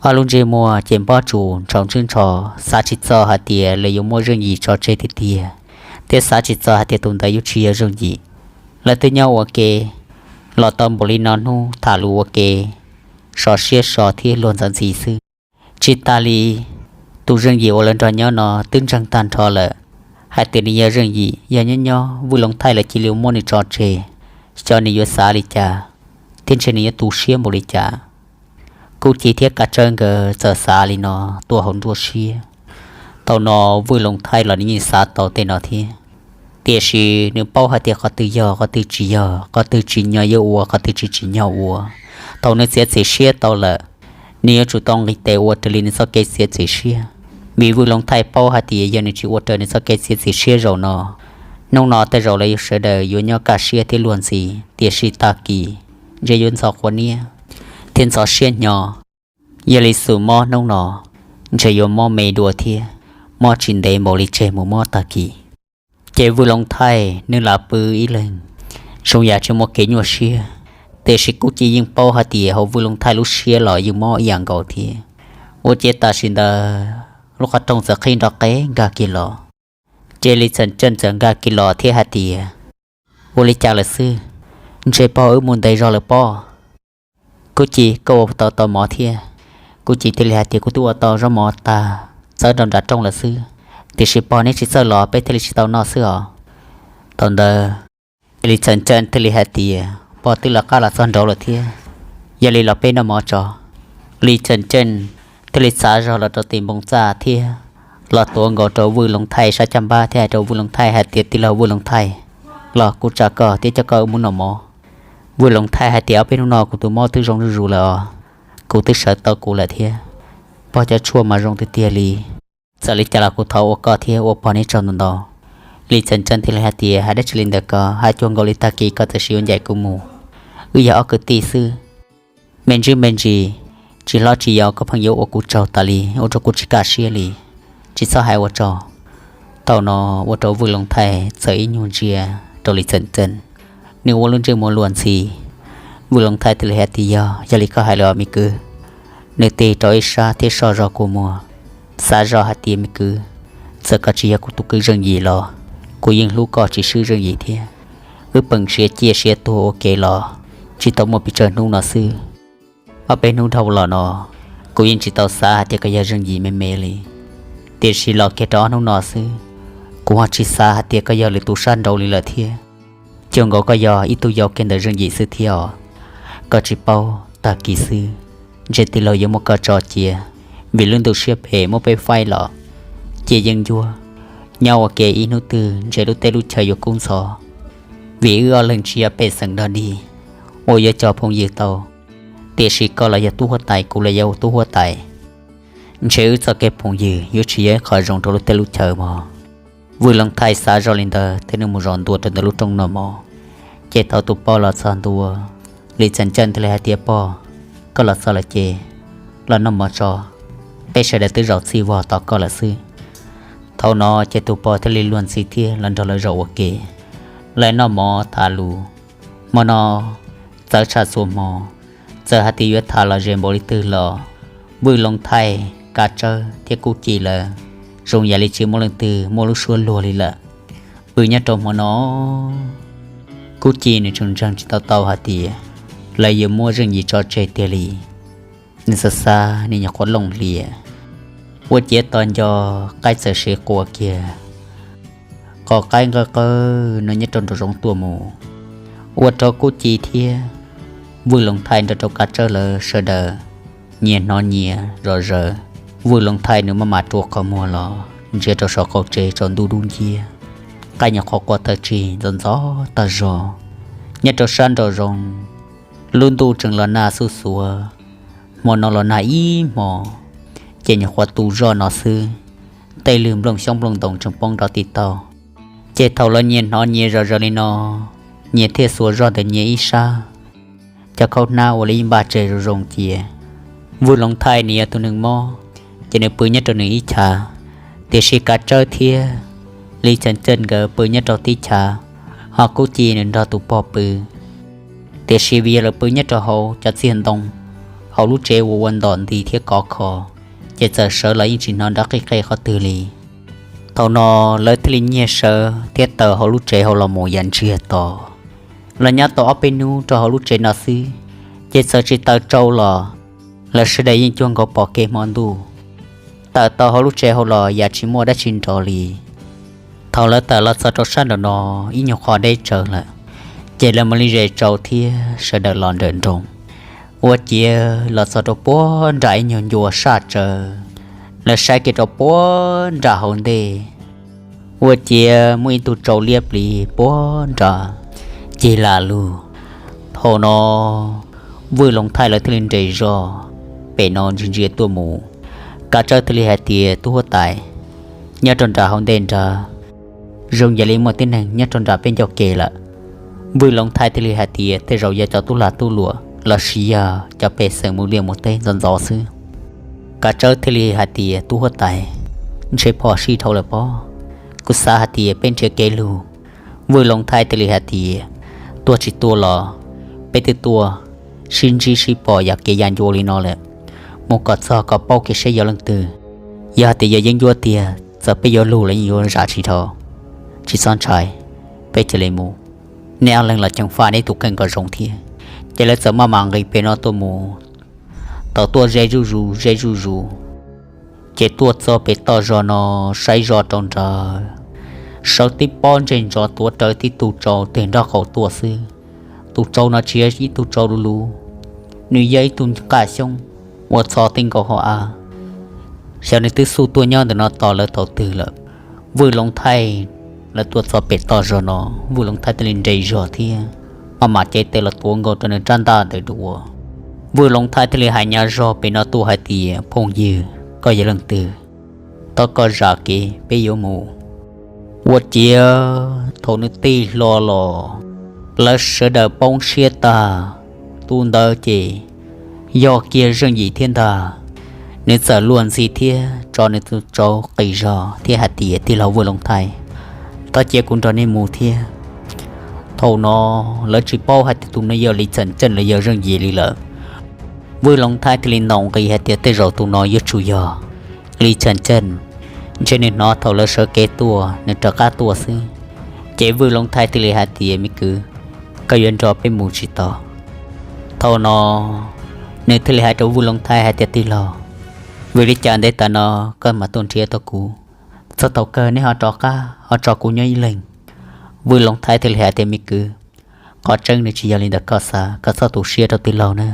ob lub ntsej muag ces npob tsuas ntshaus ntswb ntsho, xav tsis txog hais tias lawv yuav muab Zeej Yim tso tseg tiag tiag, thiab xav tsis txog hais tias tus ntawd yuav tsis yog Zeej Yim. Lawv twb nyob ua ke los tau npaum li no hnub, tham lus ua ke, so siab so thiab luag ntxhi ntxhi xwb. Tsis tas li, tus Zeej Yim uas lawv nrog nyob no twb ntseeg tag nrho lawm hais tias nws yog Zeej Yim, yog nyob nyob Vwj Looj Thaij lawv cia li muab nws tso tseg, xyov nws yuav xav li cas, thiab ntshe nws yuav tu siab npaum li cas. Kub Ci thiab Kav Tsawb nkawd txawm xav li no tuaj hauv nruab siab. Thaum no Vwj Looj Thaij los nws yeej xav tau tej no thiab, tiam sis nws paub hais tias qhov twg yog qhov twg tsis yog, qhov twg tsim nyog yuav ua, qhov twg tsis tsim nyog ua. Thaum nws txiav txim siab tau lawm, nws yuav tsum tau nqis tes ua raws li nws txoj kev txiav txim siab, vim Vwj Looj Thaij paub hais tias yog nws tsis ua raws nws txoj kev txiav txim siab zaum no, hnub no tej zaum lawv sawv daws yuav nyob kaj siab thiab luag ntxhi, tiam sis tag kis ntshe yuav ntxhov quav niab thiab ntxhov siab hnyo. Yog li xus mob hnub no, ntshe yuav mob me dua thiab, mob tsis ntev npaum li tseg mus mob tag kis. Ces Vwj Looj Thaij nws lam pw ib leeg, zoo yam tsis muaj kev nyuaj siab, tiam sis Kub Ci yeej paub hais tias hauv Vwj Looj Thaij lub siab los yeej mob ib yam nkaus thiab. Ua ciav tam sim ntawd lub qhov rooj txawm qhib nrov qeb nkag kiag los. Ces Lis Txheem Ceej txawm nkag kiag los thiab hais tias, ua li cas lawm xwb? Ntshe pog wb mus ntev zog lawm pob. Kub Ci, koj ua tau tau mov thiab? Kub Ci thiaj li hais tias, kuv twb ua tau zaub mov tag txawb rau nram rooj lawm xwb, tiam sis pog neb tsis txawj los peb thiaj li tsis tau noj xwb os. Thaum ntawd Lis Txheem Ceej thiaj li hais tias, pog twb lawv qab los txog nraud lawm thiab, yog li los peb noj mov tso. Lis Txheem Ceej thiaj li txav zog los rau tim npoo txaj thiab los tuav nkaus rau Vwj Looj Thaij sab caj npab thiab hais rau Vwj Looj Thaij hais tias, tij laug Vwj Looj Thaij, los kuv tsa koj thiab coj koj wb mus noj mov. Vwj Looj Thaij hais tias, ob peb hnub no kuv tus mob twb zoo zuj zus lawm os, kuv twb sawv tau kuv lawm thiab, pog cov tshuaj mas zoo tiag tiag li. Txawm li cas los kuv thov ua koj thiab ua pog neb tsaug ntau ntau. Lis Txheem Ceej thiaj li hais tias, hais dab tsi li ntawd ko, hais cuag nkaus li tag kis koj txawm sim yuav ncaim kuv mus. Wb yog ob kwv tij xwb, me ntsis me ntsis, tsis hlob tsis yau koj pheej yuav ua kuv tsaug tas li, ua rau kuv tsis kaj siab li. Tsis txhob hais ua tsaug. Thaum no ua rau Vwj Looj Thaij txawm ib nyuag ntsia rau Lis Txheem Ceej, nws ua lub ntsej muag luag ntxhi. Vwj Looj Thaij thiaj li hais tias, yog, yog li koj hais lawm os me kwv. Nws tig rau ib sab thiab soj zog kua muag, xav zog hais tias, me kwv, txawm koj tsis yog kuv tus kwv Zeej Yim los kuv yeej hlub koj tsis swb Zeej Yim thiab. Wb peem siav ciaj siav tuag ua ke los tsis tau muaj pes tsawg hnub no xwb. Ob peb hnub dhau los no, kuv yeej tsis tau xav hais tias koj yog Zeej Yim me me li. Tiam sis los kiag rau ob hnub no xwb, kuv ho tsis xav hais tias koj yog lwm tus sab nraud li lawm thiab. Cuag nkaus koj yog ib tug yau kiag ntawm Zeej Yim xwb thiab os. Koj tsis paub, tag kis xwb, ntshe tij laug yuav muab koj tso cia, vim lub ntuj siab phem muab peb faib los. Cia yeeb ncuab, nyob ua ke ib hnub twg ntshe lub teb lub chaw yuav kub ntxhov. Vim wb ob leeg tsis yog pej xeem dog dig uas yuav cog phooj ywg tau, tiam sis koj los yog tub huab tais, kuv los yog tub huab tais. Ntshe wb txoj kev phooj ywg yuav tsis yog ib qho zoo rau lub teb lub chaw mog. Vwj Looj Thaij xav zoj li ntawd thiab nws mus zaum ntua rau ntawm lub rooj noj mov. Ces thaum tus pog los txog ntua, Lis Txheem Ceej thiaj li hais tias, pog, koj los txog lawm ces los noj mov tso, peb sawv daws twb zaum txij vog tos koj lawm xwb. Thaum no ces tus pog thiaj li luag ntxhi thiab lawv nrog lawv zaum ua ke. Lawv noj mov tham lus, hmo no txawv tshaj txhua hmo, txawm hais tias yuav tham los ze npaum li twg los Vwj Looj Thaij, Kav Tsawb thiab Kub Ci lawv zoo yam li tsis muaj leej twg muaj lub suab luag li lawm. Pw nyob rau hmo no, Kub Ci nws tseem ntseeg tsis tau tau hais tias lawv yuav muab Zeej Yim tso tseg tiag li. Nws xav xav nws nyuam qhuav looj hlias, ua ciav tos nco qaib txawm siv quas kiag qos qaib nqawj qawj no nyob rau nraum zoov tuaj mus. Ua rau Kub Ci thiab Vwj Loov Thaij nrog rau Kav Tsawb lawv sawv daws nyias hnov nyias zom zaws. Vwj Loov Thaij nws maj mam rua qhov muag los ntsia rau saum qaum tsev tsaus ntuj dub nciab, qaib nyuam qhuav qua tawm tsig ntxov ntxov tag zog. Nyob rau sab nraum zoov, lub ntuj tseem los nag xuj xuav, hmo no los nag ib hmo, ces nyuam qhuav tu zoj no xwb, tej lwg nplooj xyoob nplooj ntoos tseem poob nrov tib taug. Ces thaum lawv nyias hnov nyias zom zaws li no, nyias thiaj xuas zog ntawm nyias ib sab, cov khaub hnab ua li npaj tseg zoo zoo cia. Vwj Loov Thaij nws yog tus neeg mob, ces nws pw nyob rau nws ib chav, tiam sis Kav Tsawb thiab Li Txheem Ceej nkawd pw nyob rau tib chav, ho Kub Ci nws nrog tus pog pw. Tiam sis vim yog lawv pw nyob rau hauv cov txiag ntoo, hauv lub tsev uas ua ntom nti thiab kov kho, ces txawm sawv los yeej tsis hnov nrov qij qe qhov twg li. Thaum no lawv thiaj li nyiag sawv thiab tawm hauv lub tsev hauv los mus yav ntsiag to. Los nyob tau ob peb hnub rau hauv lub tsev no xwb, ces txawm tsis tawm tsau los lawv sawv daws yeej cuag nkaus pom kev hmo ntuj. Tawm tau hauv lub tsev hauv los yam tsis muaj dab tsi nrov li. Thaum lawv tawm los txog rau sab nraum no ib nyuag qho deb tsawv lawm, ces lawv mam li zes tsau thiab sawv daws los nrawm nroos. Ua ciav los txog rau puag nram ib nyuag ncua saj tsawv, lawv saib kiag rau puag nram hauv ntej, ua ciav muaj ib tug tsau liab pliv puag nrad cig lam lug. Thaum no Vwj Loov Thaij lawv thiaj li nres zog pem no ntsia ntsia tuaj mus. Kav Tsawb thiaj li hais tias, Tub huab tais, nyob rau nram hauv ntej nrad zoo yam li muaj tib neeg nyob rau nram peb ncauj ke lawm. Vwj Loov Thaij thiaj li hais tias, Tej zaum yog cov tub lag tub luam lossis yog cov pej xeem mus liaj mus teb ntxov ntxov xwb. Kav Tsawb thiaj li hais tias, Tub huab tais, ntshe phom sij dhau lawm pob, kuv xav hais tias peb nrhiav kev lug. Vwj Loov Thaij thiaj li hais tias, Tuaj tsis tuaj los peb twb tuaj sib ntsib sib pom yam kev ya ncua li no lawm, mus kom txog kom paub kev seb yog leej twg. Yog hais tias yog yeeb ncuab tiag, txawm peb yuav lug los yeej yuav zam tsis dhau. Tsis txhob ntshai, peb cia li mus. Nej ob leeg los ceev faj nej tus kheej kom zoo thiab. Ces lawv txawm maj mam nqis pem no tuaj mus, tau tuaj ze zuj zus ze zuj zus, ces tuaj txog pem toj zog no, saib zog rau nrad, sawv tib pob ntseg ntsos tuav rawv tib tug tsau teg nraub qaum tuaj xwb. Tus tsau no tsis yog ib tug tsau luv luv, nws yog ib tug nqaj xyoob uas txho tib nkaus hauv av. Xyov nws twb xub tuaj nyob ntawm no tos lawv thaum twg lawm. Vwj Loov Thaij lawv tuaj txog pem toj zog no, Vwj Loov Thaij thiaj li nres zog thiab maj mam cev tes los tuav nkaus rau nws rab ntaj ntawd dua. Vwj Loov Thaij thiaj li hais nyab zog pem no tuaj hais tias, Phooj ywg, koj yog leej twg? Thov koj zam kev peb yuav mus. Ua ciav thaum nws tig hlo los, lawv sawv daws poob siab tag. Tus ntawd ces yog kiag Zeej Yim thiab ntag. Nws txawm luag ntxhi thiab tso nws tus tsau qis zog thiab hais tias, Tij laug Vwj Loov Thaij, thov cia kuv nrog nej mus thiab. Thaum no lawv tsis paub hais tias tus no yog Li Txheem Ceej los yog Zeej Yim li lawm. Vwj Loov Thaij thiaj li ntaus nqi hais tias tej zaum tus no yuav tsum yog Li Txheem Ceej, ntshe nws hnov thaum lawv sawv kev tuaj nws rov qab tuaj xwb. Ces Vwj Loov Thaij thiaj li hais tias, Me kwv, koj yuav nrog peb mus tsis tau? Thaum no nws thiaj li hais rau Vwj Loov Thaij hais tias, Tij laug, vim li cas ntev tas no koj mam tuaj nrhiav tau kuv? Txog thaum kawg neb ho rov qab ho tso kuv nyob ib leeg? Vwj Loov Thaij thiaj li hais tias, Me kwv, qhov tseeb nws tsis yog li ntawd, koj xav, koj txhob tu siab rau tij laug na.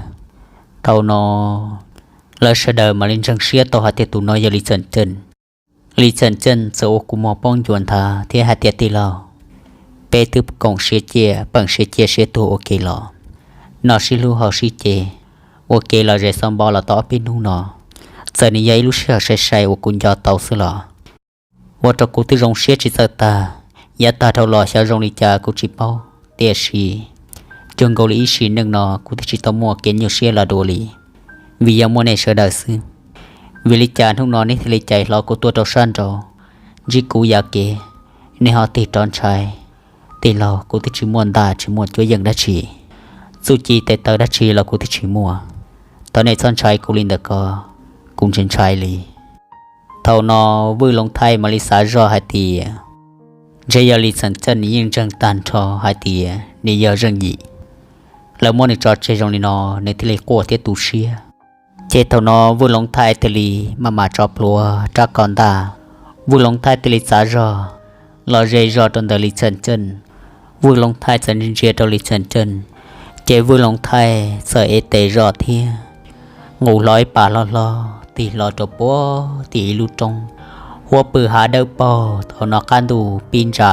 Thaum no lawv sawv daws mam li ntseeg siab tau hais tias tus no yog Li Txheem Ceej. Li Txheem Ceej txawm ua kua muag poob ncua nthav thiab hais tias, Tij laug, peb twb koom siab ciaj peem siab ciaj siab tuag ua ke los, noj sib hlub haus sib ce ua ke los ze xov npo los tau ob peb hnub no, txawm nws yog ib lub sij hawm sai sai uas kuv nco tau xwb los ua rau kuv twb zoo siab tsis txawj tag. Yav tag dhau los xyov zoo li cas kuv tsis paub, tiam sis cuag nkaus li ib sim neej no kuv twb tsis tau muaj kev nyuaj siab los dua li, vim yog muaj nej sawv daws xwb. Vim li cas hnub no nej thiaj li cais hlo kuv tuaj rau sab nraud ntsib kuv yam kev, nej ho tig rov ntshai? Tij laug, kuv twb tsis muaj ntaj tsis muaj cuab yeej dab tsi, txuj ci tes taw dab tsi los kuv twb tsis muaj. Thov nej txhob ntshai kuv li ntawm ko, kuv ntshai ntshai li. Thaum no Vwj Loov Thaij mam li xav zoj hais tias, Ntshe yog Lis Xeem Ceej nws yeej ntseeg tag nrho hais tias nws yog Zeej Yim. Lawv muab nws tso tseg zoo li no, nws thiaj li quaj thiab tu siab. Ces thaum no Vwj Loov Thaij thiaj li maj mam tso plhuav rab ko ntaj. Vwj Loov Thaij thiaj li txav zog los ze zog rau ntawm Lis Xeem Ceej. Vwj Loov Thaij txawm ntsia ntsia rau Lis Xeem Ceej, ces Vwj Loov Thaij txawm ev tes zog thiab nqus hlo ib pas hlob hlob tig hlo rau puag tim ib lub roob, huab pw hav dawb paug. Thaum no qab ntuj pib ntsa,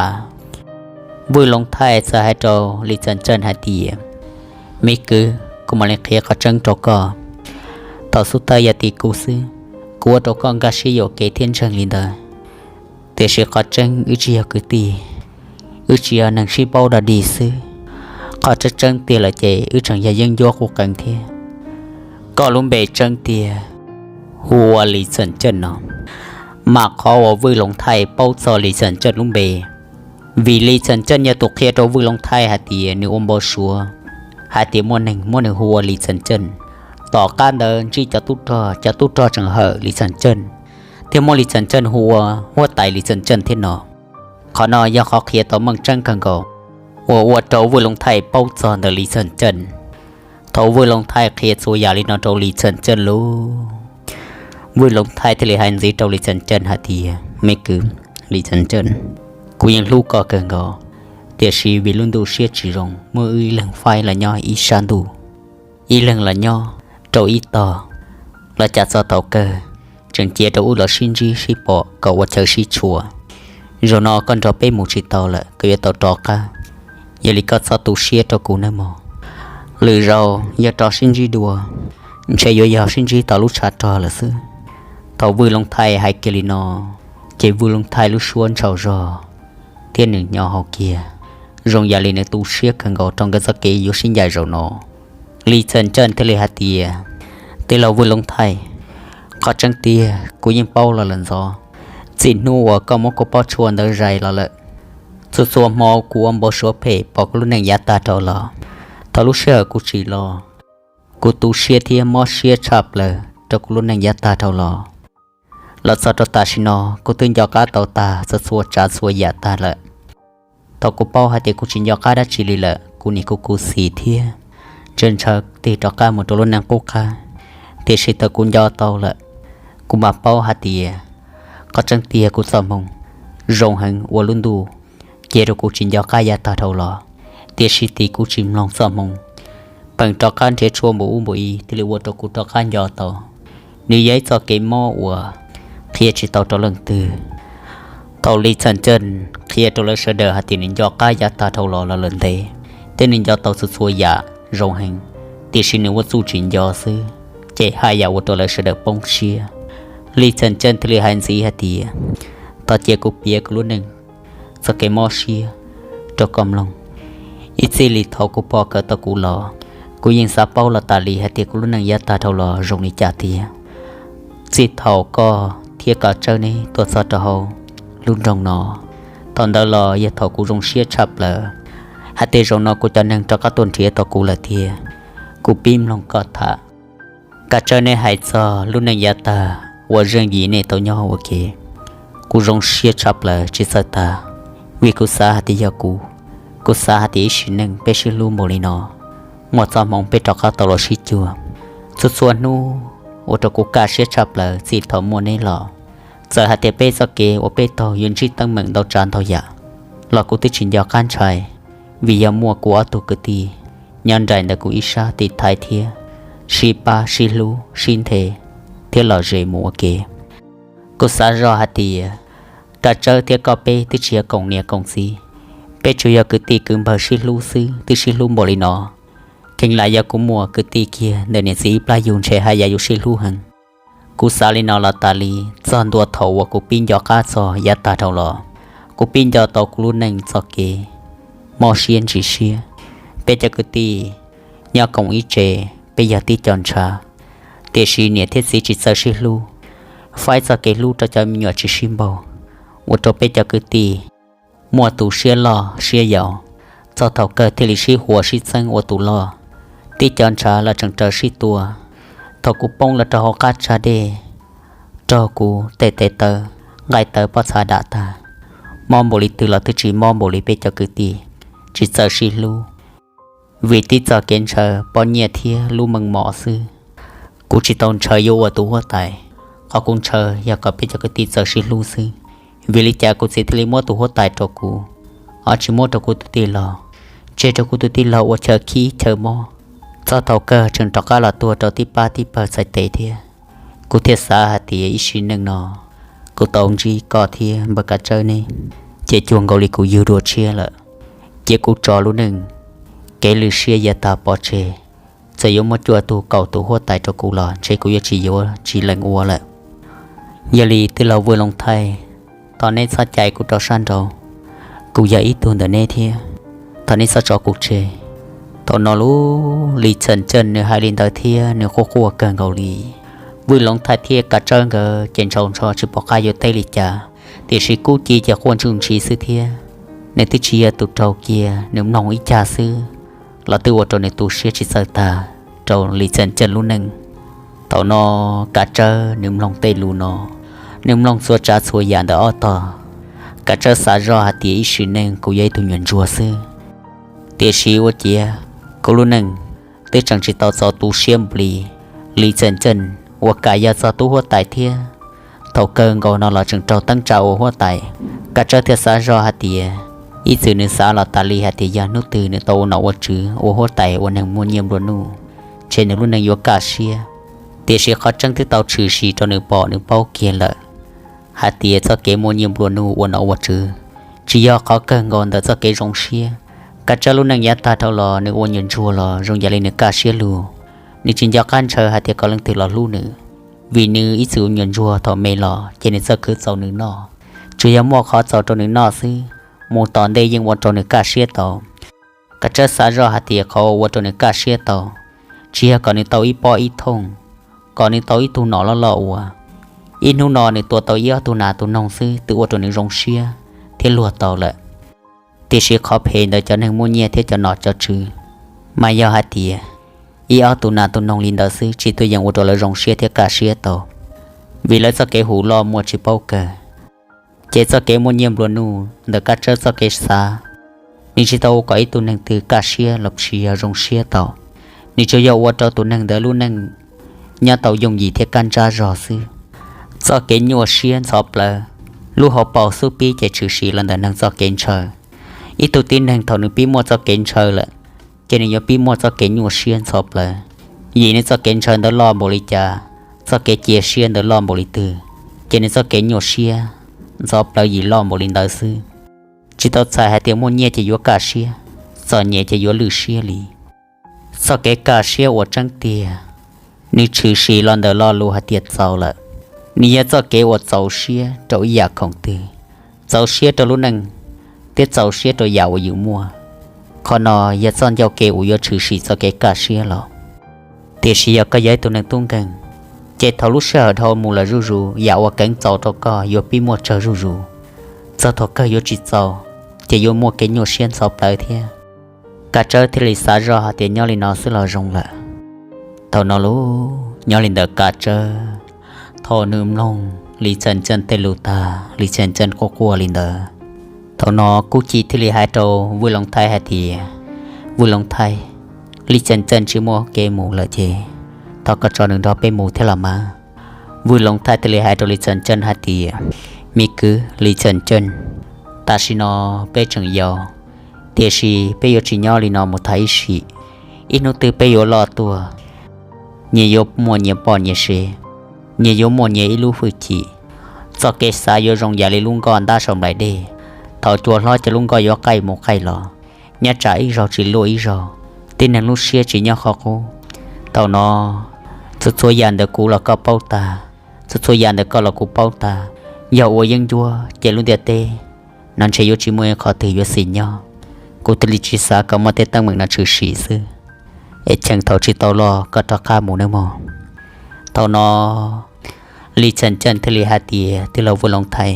Vwj Loov Thaij txawm hais rau Lis Xeem Ceej hais tias, Me kwv, kuv mam li qhia qhov tseeb rau koj. Thaum xub thawj yog tim kuv xwb, kuv ua rau koj nkag siab yuam kev thiab ntseeg li ntawd. Tiam sis qhov tseeb wb tsis yog kwv tij, wb tsis yog neeg sib paub dog dig xwb. Qhov tseeb tseeb tiag lawm ces wb tseem yog yeeb ncuab qub qees thiab. Koj lub npe tseeb tiag hu ua Lis Xeem Ceej no. Mas qhov uas Vwj Loov Thaij paub txog Lis Xeem Ceej lub npe, vim Lis Xeem Ceej yog tus qhia rau Vwj Loov Thaij hais tias nws ua npau suav hais tias muaj neeg muab nws hu ua Lis Xeem Ceej. Tom qab ntawd ntsib cov tub rog, cov tub rog tseem hawm Lis Xeem Ceej thiab muab Lis Xeem Ceej hu ua huab tais Lis Xeem Ceej thiab no. Qhov no yog qhov qhia tau meej tseeb kawg nkaus uas ua rau Vwj Loov Thaij paub txog ntawm Lis Xeem Ceej. Thaum Vwj Loov Thaij qhia txhua yam li no rau Lis Xeem Ceej lawm, Vwj Loov Thaij thiaj li hais ntxiv rau Lis Xeem Ceej hais tias, Me kwv Lis Xeem Ceej, kuv yeej hlub koj kawg nkaus, tiam sis vim lub ntuj siab tsis zoo muab wb ib leeg faib los nyob ib sab ntuj, ib leeg los nyob rau ib tog, los cas txog thaum kawg tseem cia rau wb los sib ntsib sib pom kom ua chaw sib tshua. Zaum no koj nrog peb mus tsis tau lawm, koj yuav tau rov qab. Yog li koj txhob tu siab rau kuv nawb mog. Lwm zaus yog rov sib ntsib dua, ntshe yuav yog sib ntsib tom lub tshav rog lawm xwb. Thaum Vwj Loov Thaij hais kiag li no, ces Vwj Loov Thaij lub suab ntshaus zog thiab nws nyo hau kiag, zoo yam li nws tu siab kawg nkaus rau nkawd txoj kev yuav sib ncaim zaum no. Lis Xeem Ceej thiaj li hais tias, Tij laug Vwj Loov Thaij, qhov tseeb tiag kuv yeej paub los lawm ntxov. Txij hnub uas koj muab kuv pob tshuaj ntawd zais los lawm, txhua txhua hmo kuv ua npau suav phem pom kuv lub neej yav tag dhau los. Thaum lub sij hawm kuv tsim los, kuv tu siab thiab mob siab tshaj plaws rau kuv lub neej yav tag dhau los. Los txog rau tam sim no kuv twb nco qab tau tag txhua txhua tsav txhua yam tag lawm. Thaum kuv paub hais tias kuv tsis nco qab dab tsi li lawm, kuv nim kuv khuv xim thiab ntshaw ntshaw tig rov qab mus rau lub neej qub qab. Tiam sis thaum kuv nco tau lawm, kuv mam paub hais tias qhov tseeb tiag kuv txoj hmoo zoo heev ua lub ntuj cia rau kuv tsis nco qab yav tag dhau los. Tiam sis tim kuv tsis mloog txoj hmoo, peem rov qab nrhiav tshuaj npaum ub npaum i thiaj li ua rau kuv rov qab nco tau. Nws yog ib txoj kev mob uas qhia tsis tau rau leej twg. Thaum Lis Xeem Ceej qhia rau lawv sawv daws hais tias nws nco qab yav tag dhau los los lawm ntev, thiab nws nco tau txhua txhua yam zoo heev, tiam sis nws ua txuj tsis nco xwb, ces haj yam ua rau lawv sawv daws poob siab. Lis Xeem Ceej thiaj li hais ntxiv hais tias, Thov cia kuv piav kuv lub neej txoj kev mob siab rau koj mloog. Ib txij li thaum kuv pog kawm tau kuv los, kuv yeej xav paub los tas li hais tias kuv lub neej yav tag dhau los zoo li cas tiag. Txij thaum koj thiab Kav Tsawb neb tuaj txog rau hauv lub nroog no, thaum ntawd los yog thaum kuv zoo siab tshaj plaws hais tias zaum no kuv cov neeg rov qab tuaj nrhiav tau kuv lawm tiag. Kuv pib mloog koj tham, Kav Tsawb neb hais txog lub neej yav tag uas Zeej Yim nej tau nyob ua ke, kuv zoo siab tshaj plaws tsis txawj tag, vim kuv xav hais tias yog kuv, kuv xav hais tias ib sim neej peb sib hlub npaum li no, muaj txoj hmoov peb rov qab tau los sib cuag. Txhua txhua hnub ua rau kuv kaj siab tshaj plaws txij thaum muaj neb los. Txawm hais tias peb txoj kev uas peb taug yuav ntsib teeb meem ntau tsav ntau yam, los kuv twb tsis nco qab ntshai, vim yog muaj kuv ob tug kwv tij nyob nraim ntawm kuv ib sab tiv thaiv thiab sib pab sib hlub sib nthe thiab lom zem mus ua ke. Kuv xav zoj hais tias Kav Tsawb thiab koj peb twb tsis yog koom niam koom txiv, peb tsuas yog kwv tij kwv npawg sib hlub xwb twb sib hlub npaum li no. Kheev lam yog kuv muaj kwv tij kiag ntawm niam txiv ib plab yug ntshe haj yam yuav sib hlub heev. Kuv xav li no los tas li, txog ntua thaum uas kuv pib nco qab txog yav tag dhau los, kuv pib nco tau kuv lub neej txoj kev mob siab ntsim siab. Peb cov kwv tij nyob koom ib tse, peb yog tib co ntshav, tiam sis niam thiab txiv tsis txawj sib hlub, faib txoj kev hlub rau cov me nyuam tsis sib npaug, ua rau peb cov kwv tij muaj tus siab loj siab yau, txog thaum kawg thiaj li sib huas sib txeeb ua tus loj. Tib co ntshav los tseem raws sib tua. Thaum kuv poob los rau hauv qab tsag dej, raug kuv tej tes taw nqaij tawv pob txha dam tag, mob npaum li twg los twb tsis mob npaum li peb cov kwv tij, tsis txawj sib hlub. Vim tib txoj kev ntshaw pob nyiaj thiab lub meej mom xwb. Kuv tsis tau ntshaw yuav ua tus huab tais, qhov kuv ntshaw yog kom peb cov kwv tij txawj sib hlub xwb. Vim li cas kuv txiv thiaj li muab tus huab tais rau kuv, ho tsis muab rau kuv tus tij laug, tseg rau kuv tus tij laug ua chaw khib chaw mob, txog thaum kawg tseem rov qab los tuag rau tib pab tib pawg txhais tes thiab. Kuv thiaj xav hais tias ib sim neej no kuv tau ntsib koj thiab npawg Kav Tsawb ne, ces cuag nkaus li kuv yug dua tshiab lawm. Cia kuv tso lub neej kev lwj siab yav tag pov tseg. Txawm yuav muaj cuaj tug kaum tus huab tais rau kuv los ntshe kuv yuav tsis yuav tsis lees ua lawm. Yog li tij laug Vwj Looj Thaij, thov neb txhob cais kuv rau sab nraud, kuv yog ib tug ntawm neb thiab, thov neb txhob tso kuv tseg. Thaum no lub Lis Txham Ceej nws hais li ntawd thiab nws quaj quaj kawg nkaus li. Vwj Looj Thaij thiab Kav Tsawb nkawd ces ntshau ntsho tsis pom qab yuav teb li cas, tiam sis Kub Ci ces quaj ntsuj ntsiv xwb thiab. Nws twb tsis yog tus raug kiag, nws mloog ib cag xwb los twb ua rau nws tu siab tsis txawj tag rau Lis Txham Ceej lub neej. Thaum no Kav Tsawb nws mloog tej lus no, nws mloog txhua tsav txhua yam ntawm ob tog. Kav Tsawb xav zoj hais tias ib sim neej kuv yog ib tug nyuam ntsuag xwb, tiam sis ua ciav kuv lub neej twb tseem tsis tau txaus tu siab npaum li Lis Txham Ceej uas kam yog txog tub huab tais thiab. Thaum kawg nkaus no los tseem raug teeb tsa ua huab tais. Kav Tsawb thiaj xav zoj hais tias, ib txwm nws xav los tas li hais tias yog hnub twg nws tau ua nom ua tswv ua huab tais ua neeg muaj nyiaj nplua nuj, ntshe nws lub neej yuav kaj siab. Tiam sis qhov tseeb twb tau tshwm sim rau nws pom nws paub kiag lawm hais tias txoj kev muaj nyiaj nplua nuj ua nom ua tswv tsis yog qhov kawg nkaus ntawm txoj kev zoo siab. Kav Tsawb lub neej yav tag dhau los nws ua nyuam ntsuag los zoo yam li nws kaj siab lug. Nws tsis nco qab ntshaw hais tias kom leej twg los hlub nws, vim nws ib txwm ua nyuam ntsuag thaum me los ces nws txawj khwv txaus nws noj. Tsuas yog muaj qhov txaus rau nws noj xwb, mus tom ntej yeej ua rau nws kaj siab tau. Kav Tsawb xav zoj hais tias qhov uas ua rau nws kaj siab tau, tsis yog kom nws tau ib pob ib thooj, kom nws tau ib tug nom loj loj ua. Ib hnub no nws tua tau ib ob tug nas tus noog xwb twb ua rau nws zoo siab thiab luag tau lawm. Tiam sis qhov phem ntawm cov neeg muaj nyiaj thiab cov nom cov tswv mas yog hais tias ib ob tug nas tus noog li ntawd xwb tsis tuaj yeem ua rau lawv zoo siab thiab kaj siab tau, vim lawv txoj kev hu loj muaj tsis paub kawg. Ces txoj kev muaj nyiaj nplua nuj ntawm Kav Tsawb txoj kev xav, nws tsis tau ua kom ib tug neeg twg kaj siab los sis yog zoo siab tau. Nws tsuas yog ua rau tus neeg ntawd lub neej nyob tau yooj yim thiab kaj ntsab zog xwb. Txoj kev nyuaj siab ntxhov plawv, lub hauv paus xub pib ces tshwm sim los ntawm neeg txoj kev ntshaw. Ib tug tib neeg thaum nws pib muaj txoj kev ntshaw lawm, ces nws yuav pib muaj txoj kev nyuaj siab ntxhov plawv. Yim nws txoj kev ntshaw ntawd loj npaum li cas, txoj kev cia siab ntawd loj npaum li twg, ces nws txoj kev nyuaj siab ntxhov plawv yim loj npaum li ntawd xwb. Tsis tau txhais hais tias muaj nyiaj ces yuav kaj siab, txom nyem ces yuav lwj siab li. Txoj kev kaj siab uas tseeb tiag, nws tshwm sim los ntawm lo lus hais tias txaus lawm. Nws yog txoj kev uas txaus siab rau ib yam khoom twg, txaus siab rau lub neej, thiab txaus siab rau yam uas yus muaj. Qhov no yog txoj ncauj kev uas yuav tshwm sim txoj kev kaj siab los. Tiam sis yog koj yog ib tug neeg tub nkeeg, ces thaum lub sij hawm dhau mus lawm zuj zus, yam uas keev txaus rau koj yuav pib muaj tsawg zuj zus. Txog thaum kawg yuav tsis txaus, ces yuav muaj kev nyuaj siab ntxhov plawv thiab. Kav Tsawb thiaj li xav zoj hais tias nyob li no xwb los zoo lawm. Thaum no lub nyob li ntawm Kav Tsawb, thaum nws mloog Lis Txham Ceej tej lus tag, Lis Txham Ceej quaj quaj li ntawd. Thaum no Kub Ci thiaj li hais rau Vwj Looj Thaij hais tias, Vwj Looj Thaij, Lis Txham Ceej tsis muaj kev mus lawm ces thov koj tso nws nrog peb mus thiab los mas. Vwj Looj Thaij thiaj li hais rau Lis Txham Ceej hais tias, me kwv Lis Txham Ceej, tam sim no peb tseem yau, tiam sis peb yuav tsis nyob li no mus tag ib sim. Ib hnub twg peb yuav loj tuaj, nyias yuav muaj nyias poj nyias sev, nyias yuav muaj nyias ib lub hwj chim. Txoj kev xav yuav zoo yam li lub nkoj ntab saum nplaim dej, thaum cua hlob ces lub nkoj yuav qaij mus qaij los, nyob tsam ib zaug tsis luaj ib zaug. Tib neeg lub siab tsis nyob qhov qub. Thaum no txhua txhua yam ntawm kuv los koj paub tag, txhua txhua yam ntawm koj los kuv paub tag. Yog ua yeeb ncuab ces lub ntiaj teb no ntshe yuav tsis muaj ib qhov twg yuav xis nyob. Kuv thiaj li tsis xav kom muaj tej teeb meem no tshwm sim xwb, es cheem thaum tsis tau loj koj rov qab mus nawb mog. Thaum no Lis Txham Ceej thiaj li hais tias, tij laug Vwj Looj Thaij,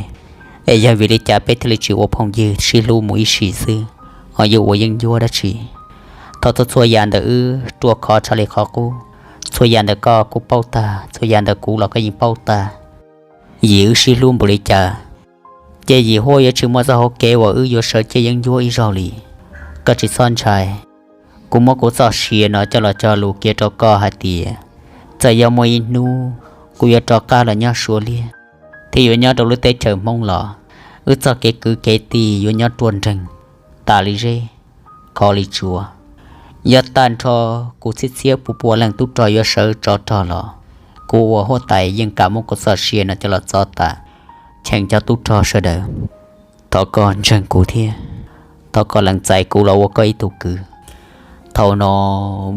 es yog vim li cas peb thiaj li tsis ua phooj ywg sib hlub mus ib sim xwb, ho yuav ua yeeb ncuab dab tsi? Thaum txhua txhua yam ntawm wb ruaj khov tshaj li qhov qub, txhua yam ntawm koj kuv paub tag, txhua yam ntawm kuv los koj yeej paub tag. Yim wb sib hlub npaum li cas, Ces yim huaj yuav tsis muaj txoj hauv kev uas wb yuav sawv ciaj yeeb ncuab ib zaug li. Koj tsis txhob ntshai, kuv muab kuv txoj sia no coj los cog lus kiag rau koj hais tias txawm yog muaj ib hnub kuv yuav rov qab los nyob Suav liab thiab yuav nyob rau lub teb chaws Hmoob los, wb txoj kev kwv kev tij yuav nyob ruaj nreeg tas li zeb, khov li tsuas. Yog tag nrho kuv txhiab txhiab pua pua leej tub rog yuav sawv tsov rog los, kuv ua huab tais yeej kam muab kuv txoj sia no coj los txo tas, cheem cov tub rog sawv daws. Thov koj ntseeg kuv thiab thov koj lees txais kuv los ua koj ib tug kwv. Thaum no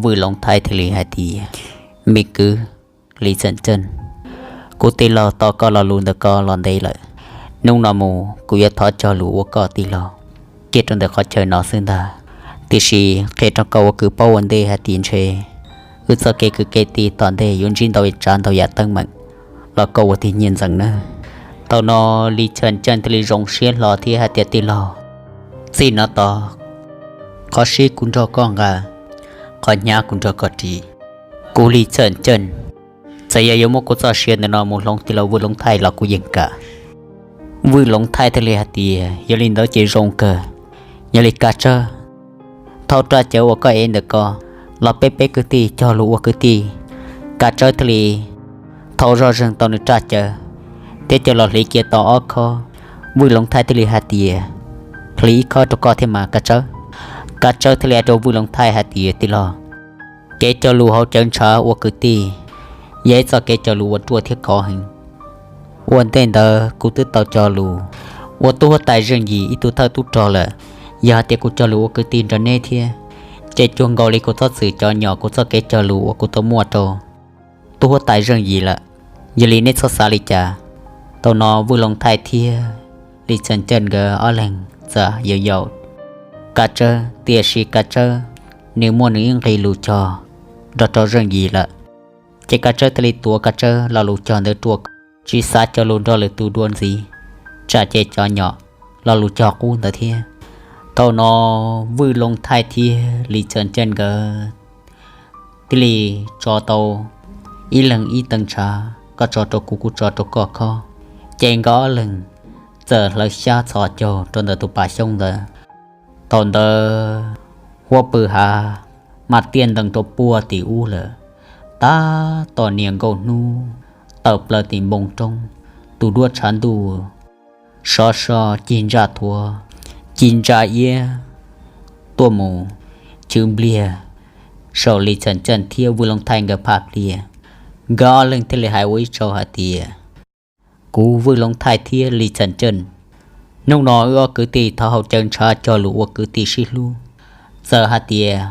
Vwj Loov Thaij thiaj li hais tias, me kwv Lis Txheem Ceej, kuv tij laug tau koj lo lus ntawm koj los ntev lawm. Hnub no mus kuv yuav thov cog lus ua koj tij laug kiag rau ntawm qhov chaw no xwb ntag. Tiam sis qhia rau koj ua kwv paub ua ntej hais tias ntshe wb txoj kev kwv kev tij tom ntej yuav ntsib ntau tsav ntau yam teeb meem los koj ua tig nyiaj ntxeev nawb. Thaum no Lis Txheem Ceej thiaj li zoo siab hlo thiab hais tias, tij laug, txij no tod qhov sib kuv nrog koj nqa, qhov hnyav kuv nrog koj ris. Kuv Lis Txheem Ceej txawm yog yuav muab kuv txoj sia ntawm no mus hloov tij laug Vwj Loov Thaij los kuv yeej kam. Vwj Loov Thaij thiaj li hais tias, yog li ntawd ces zoo kawg. Yog li Kav Tsawb, thauj raj cawv uas koj ev ntawm ko los peb peb kwv tij cog lus ua kwv tij. Kav Tsawb thiaj li thauj zoj zeeg tau nws raj cawv thiab coj los hliv kiag tau ob khob. Vwj Loov Thaij thiaj li hais tias, hliv ib khob rau koj thiab mas Kav Tsawb. Kav Tsawb thiaj li hais rau Vwj Loov Thaij hais tias, tij laug, kev cog lus hauv cawv ntshav ua kwv tij yog ib txoj kev cog lus uas ruaj thiab khov heev. Ua ntej ntawd kuv twb tau cog lus ua tub huab tais Zeej Yim ib tug thawj tub rog lawm. Yog hais tias kuv cog lus ua kwv tij nrog neb thiab, ces cuag nkaus li kuv txhob txwm cov nyom kuv txoj kev cog lus uas kuv tau muaj rau tub huab tais Zeej Yim lawm. Yog li neb txhob xav li cas. Thaum no Vwj Loov Thaij thiab Lis Txheem Ceej nkawd ob leeg txawm yaum yaum Kav Tsawb, tiam sis Kav Tsawb nws muaj nws ib nqi lus cog nrog rau Zeej Yim lawm. Ces Kav Tsawb thiaj li tuav Kav Tsawb lo lus cog ntawd rua, tsis xav cog lus nrog lwm tus dua ntxiv, tsam ces cov nyom lo lus cog qub ntawd thiab. Thaum no Vwj Loov Thaij thiab Lis Txheem Ceej nkawd thiaj li tso tau ib leeg ib teev ntshav, koj tso rau kuv, kuv tso rau koj khob. Ces nkawd ob leeg txawm hlawv xyab txhos caug rau ntawm tus pas xyoob ntawd. Thaum ntawd huab pw hav mas tiaj ntees rau puag tim ub lawm. Tab tom nias nkaus hnub tawm plaws tim npoo roob, tus duab tshav ntuj sov so cig ntsa thuav, cig ntsa iab tuaj mus chwv npliag saum Lis Txheem Ceej thiab Vwj Loov Thaij nkawd phaj pliag. Nkawd ob leeg thiaj li hais ua ib tsau hais tias, kuv Vwj Loov Thaij thiab Lis Txheem Ceej, hnub no wb ob kwv tij thov hauv cawv ntshav cog lus ua kwv tij sib hlub. Txawm hais tias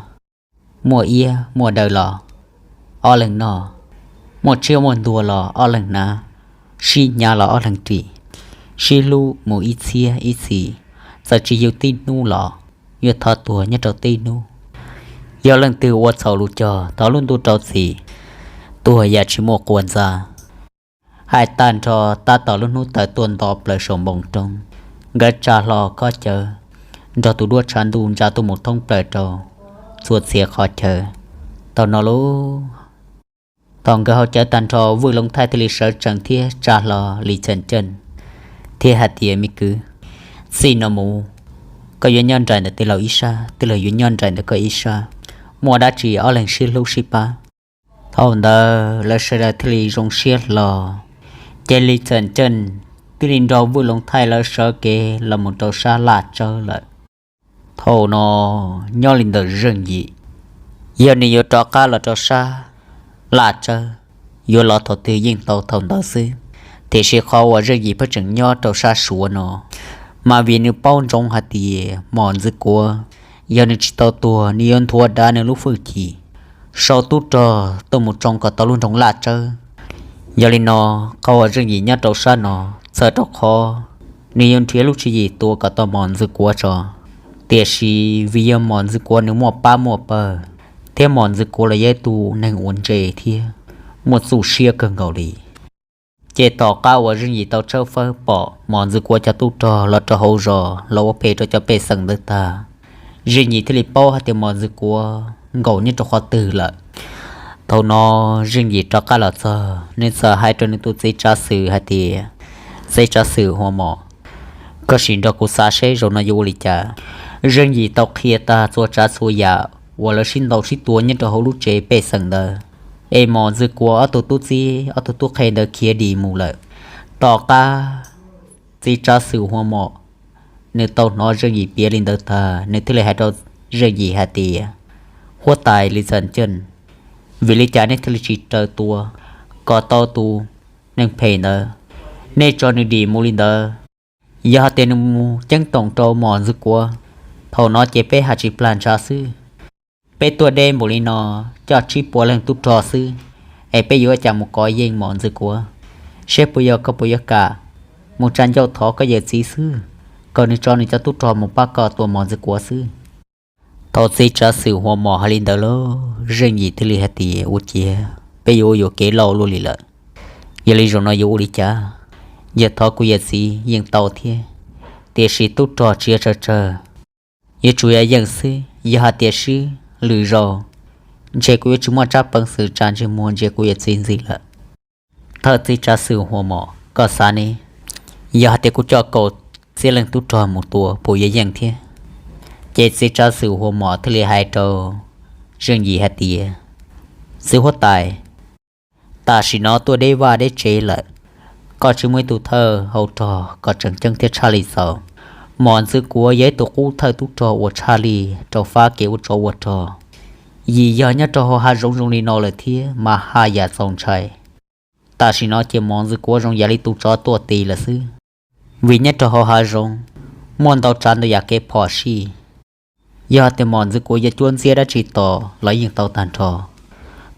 muaj iab muaj daw los ob leeg noj, muaj tsiaj muaj ntuag los ob leeg hnav, sib hnyav los ob leeg ris, sib hlub mus ib txhiab ib txhis. Txawm tsis yug tib hnub los yuav thov tuag nyob rau tib hnub. Yog leej twg ua txhaum lus cog thov lub ntuj rau txim, tuag yam tsis muaj quas ntxa. Hais tag nrho tab tom lub hnub tawm tuaj nto plaws saum npoo roob, nkawd tsa hlo khob cawv nrog tus duab tshav ntuj ntsa tuaj mus thoob plaws rau txhua txhia qhov chaw. Thaum no lauj, thaum nkawd haus cawv tag nrho Vwj Loov Thaij thiaj li sawv tsees thiab tsa hlo Lis Txheem Ceej thiab hais tias, me kwv, txij no mus koj yuav nyob nraim ntawm tij laug ib sab, tij laug yuav nyob nraim ntawm koj ib sab, muaj dab tsi ob leeg sib hlub sib pab. Thaum ntawd lawv sawv daws thiaj li zoo siab hlo, ces Lis Txheem Ceej thiaj li nrog Vwj Loov Thaij lawv sawv kev los mus rau sab Laj Tsawb lawm. Thaum no nyob li ntawm Zeej Yim, yog nws yuav rov qab los rau sab Laj Tsawb, yuav los thaum twg yeej tau thaum ntawd xwb. Tiam sis qhov uas Zeej Yim pheej tseem nyob rau sab Suav no, mas vim nws paub ntsoov hais tias Mos Ntxwg Kuav yog nws tsis tau tuag nws yuav nthuav dav nws lub hwj chim sau tub rog tuaj mus tsoo kom tau lub nroog Laj Tsawb. Yog li no, qhov uas Zeej Yim nyob rau sab no, txhawm rau qhov nws yuav nrhiav lub tswv yim tua kom tau Mos Ntxwg Kuav tso. Tiam sis vim yog Mos Ntxwg Kuav nws muaj pab muaj pawg, thiab Mos Ntxwg Kuav los yog ib tug neeg uas ntse thiab muaj txuj siab kawg nkaus li. Ces tom qab uas Zeej Yim tau tshawb fawb pom Mos Ntxwg Kuav cov tub rog los rau hauv zos los ua phem rau cov pej xeem ntawd tag, Zeej Yim thiaj li paub hais tias Mos Ntxwg Kuav nkaum nyob rau qhov twg lawm. Thaum no Zeej Yim rov qab los txog, nws txawm hais rau nws tus txiv tsav xwm hais tias, txiv tsav xwm Huas Mos, Koj sim nrog kuv xav seb zaum no yuav ua li cas. Zeej Yim tau qhia tag txhua tsav txhua yam uas lawv sib ntaus sib tua nyob rau hauv lub tsev pej xeem ntawd, es Mos Ntxwg Kuav ob tug tub txib ob tug tub qhe ntawd khiav dim mus lawm. Tom qab txiv tsav xwm Hua Mos nws tau hnov Zeej Yim piav li ntawd tag, nws thiaj li hais rau Zeej Yim hais tias, Huab tais Li Txas Ceej, vim li cas nej thiaj li tsis raws tua kom tau tus neeg phem ntawd? Nej tso nws dim mus li ntawd. Yog hais tias nws mus ceeb toom rau Mos Ntxwg Kuav, thaum no ces peb haj tsis plag ntshav xwb. Peb tuaj deb npaum li no, coj tsib puas leej tub rog xwb, es peb yuav ua cas mus kov yeej Mos Ntxwg Kuav? Seb puas yog koj puas yuav kam mus tsa ncauj thov koj yawm txiv xwb, kom nws tso nws cov tub rog mus pab koj tua Mos Ntxwg Kuav xwb. Thaum txiv tsav xwm Hua Mos hais li ntawd lauj, Zeej Yim thiaj li hais tias, Ua ciav peb yuav ua yuam kev lauj luaj li lawm. Yog li zaum no yuav ua li cas? Yog thov kuv yawm txiv yeej tau thiab, tiam sis tub rog tsis yog tsawg tsawg, yuav tsum yog yeej xwb. Yog hais tias swb lwm zaus, ntshe kuv yuav tsis muaj tsab peev xwm tsa ntsej muag ntsia kuv yawm txiv ntxiv lawm. Thawj txiv tsav xwm Hua Mos, koj xav ne, yog hais tias kuv coj kaum txhiab leej tub rog mus tua puas yuav yeej thiab? Ces txiv tsav xwm Hua Mos thiaj li hais rau Zeej Yim hais tias, Txiv huab tais, tam sim no tuaj deb vaj deb tsev lawm, koj tsis muaj ib tug thawj hau rog kom tseem ceeb thiab tshaj li txaus. Mos Ntxwg Kuav yog ib tug qub thawj tub rog uas tshaj li rau fab kev ua tsov ua rog. Yim yog nyob rau hauv hav zoov zoo li no lawm thiab mas haj yam txaus ntshai. Tam sim no ces Mos Ntxwg Kuav zoo yam li tus tsov tuaj tis lawm xwb, vim nyob rau hauv hav zoov muaj ntau tsav ntau yam kev phom sij. Yog tias Mos Ntxwg Kuav yuav cuab ntxiab dab tsi tos los yeej tau tag nrho.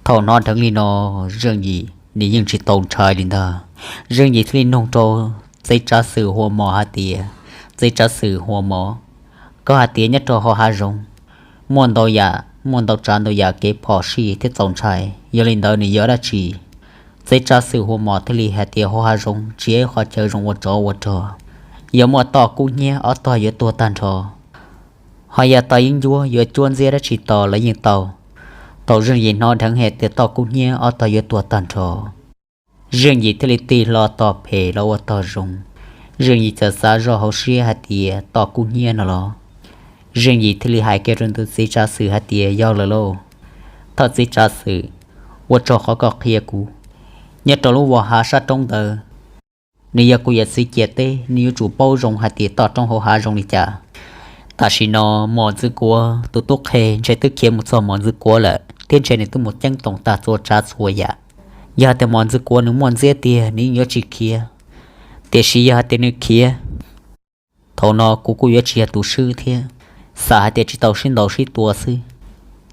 Thaum hnov dheev li no, Zeej Yim nws yeej tsis tau ntshai li ntag. Zeej Yim thiaj li nug rau txiv tsav xwm Hua Mos hais tias, Txiv tsav xwm Hua Mos, koj hais tias nyob rau hauv hav zoov muaj ntau yam, muaj ntau tsav ntau yam kev phom sij thiab txaus ntshai, yog li ntawd nws yog dab tsi? Txiv tsav xwm Hua Mos thiaj li hais tias, Hauv hav zoov tsis yog ib qhov chaw zoo ua tsov ua rog, yog muaj toj kub hnyiab ob tog yuav tuag tag nrho, ho yog tau yeeb ncuab yuav cuab ntxiab dab tsi tos los yeej tau. Thaum Zeej Yim hnov dheev hais tias toj kub hnyiab ob tog yuav tuag tag nrho, Zeej Yim thiaj li tig hlo tos phem los ua tog zoo. Zeej Yim txawm xav zoj hauv siab hais tias toj kub hnyiab no los. Zeej Yim thiaj li hais kiag rau tus txiv tsav xwm hais tias, Yog lawm lauj, thawj txiv tsav xwm, ua tsaug qhov koj qhia kuv. Nyob rau lub vos hav sab roob ntawd, nws yog kuv yawm txiv ciam teb, nws yuav tsum paub zoo hais tias toj roob hauv hav zoo li cas. Tam sim no Mos Ntxwg Kuav tus tub qhe ntshe twb khiav mus txog Mos Ntxwg Kuav lawm thiab ntshe nws twb mus ceeb toom tag txhua tsav txhua yam. Yog hais tias Mos Ntxwg Kuav nws muaj ntxiab tiag nws yeej yuav tsis khiav, tiam sis yog hais tias nws khiav, thaum no kuv kuj yuav tsis yog tus swb thiab. Xav hais tias tsis tau sib ntaus sib tua xwb.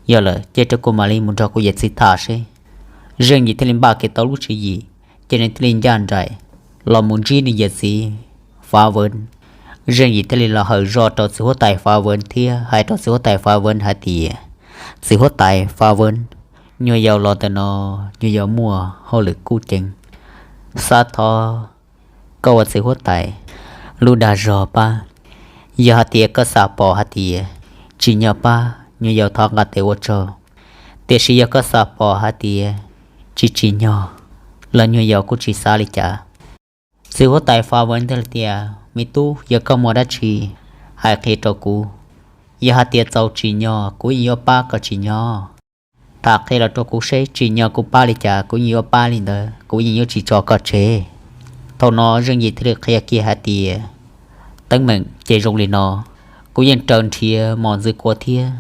Yog lawm ces rau kuv mam li mus nrog kuv yawm txiv tham seb. Zeej Yim thiaj li npaj kiag tau lub tswv yim, ces nws thiaj li ncaj nraim los mus ntsib nws yawm txiv Fav Veev. Zeej Yim thiaj li los hawm zoj rau txiv huab tais Fav Veev thiab hais rau txiv huab tais Fav Veev hais tias, Txiv huab tais Fav Veev, nyuag yaus los ntawm no nyuag yaus muaj hauj lwm kub ceev, xav thov koj ua txiv huab tais lub dag zog pab. Yog hais tias koj xav pom hais tias tsim nyog pab, nyuag yaus thov nqa tes ua tsaug, tiam sis yog koj xav pom hais tias tsis tsim nyog los nyuag yaus kuj tsis xav li cas. Txiv huab tais Fav Veev thiaj li tias, Me tub, yog koj muaj dab tsi hais qhia rau kuv. Yog hais tias txaus tsim nyog kuv yeej yuav pab koj tsim nyog. Tham qhia los rau kuv seb tsim nyog kuv pab li cas kuv yeej yuav pab li ntawd, kuv yeej yuav tsis tso koj tseg. Thaum no Zeej Yim thiaj li qhia kiag hais tias, Teeb meem ces zoo li no, kuv yeej raws nrhiav Mos Ntxwg Kuav thiab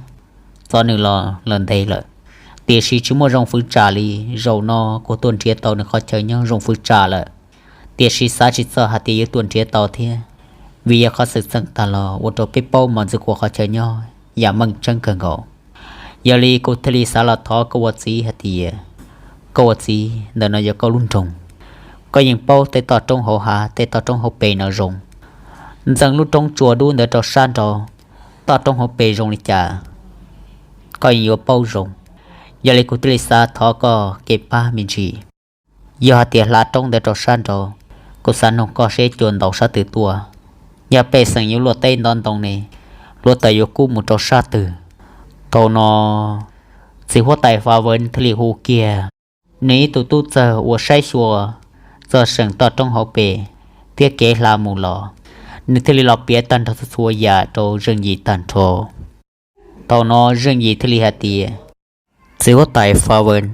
txov nws los lawm ntev lawm, tiam sis tsis muaj zoo fwv tsam li. Zaum no kuv tuaj nrhiav tau nws qhov chaw nyob zoo fwv tsam lawm, tiam sis xav tsis txog hais tias yuav tuaj nrhiav tau thiab, vim yog qhov xwm txheej tag los ua rau peb paub Mos Ntxwg Kuav qhov chaw nyob yam meej tseeb kawg nkaus. Yog li kuv thiaj li xav los thov koj ua txiv hais tias, koj ua txiv ntawm no yog koj lub nroog, koj yeej paub tej toj roob hauv hav tej toj roob hauv pes no zoo. Ntxeev lub roob tsua dub ntawd rau sab nraud, toj roob hauv pes zoo li cas koj yeej yuav paub zoo. Yog li kuv thiaj li xav thov koj kev pab me ntsis. Yog hais tias hla roob ntawd rau sab nraud, kuv xav nug koj seb cua ntaus sab twg tuaj. Yog pej xeem yuav luaj teb ntov ntoo ne, hluav taws yuav kub mus rau sab twg? Thaum no txiv huab tais Fav Veev thiaj li hu kiag nws ib tug tub txawg uas saib xyuas txog seem toj roob hauv pes thiab kev hla mus los. nws thiaj li los piav tag nrho txhua txhua yam rau Zeej Yim tag nrho. Thaum no Zeej Yim thiaj li hais tias, txiv huab tais Fa Vees,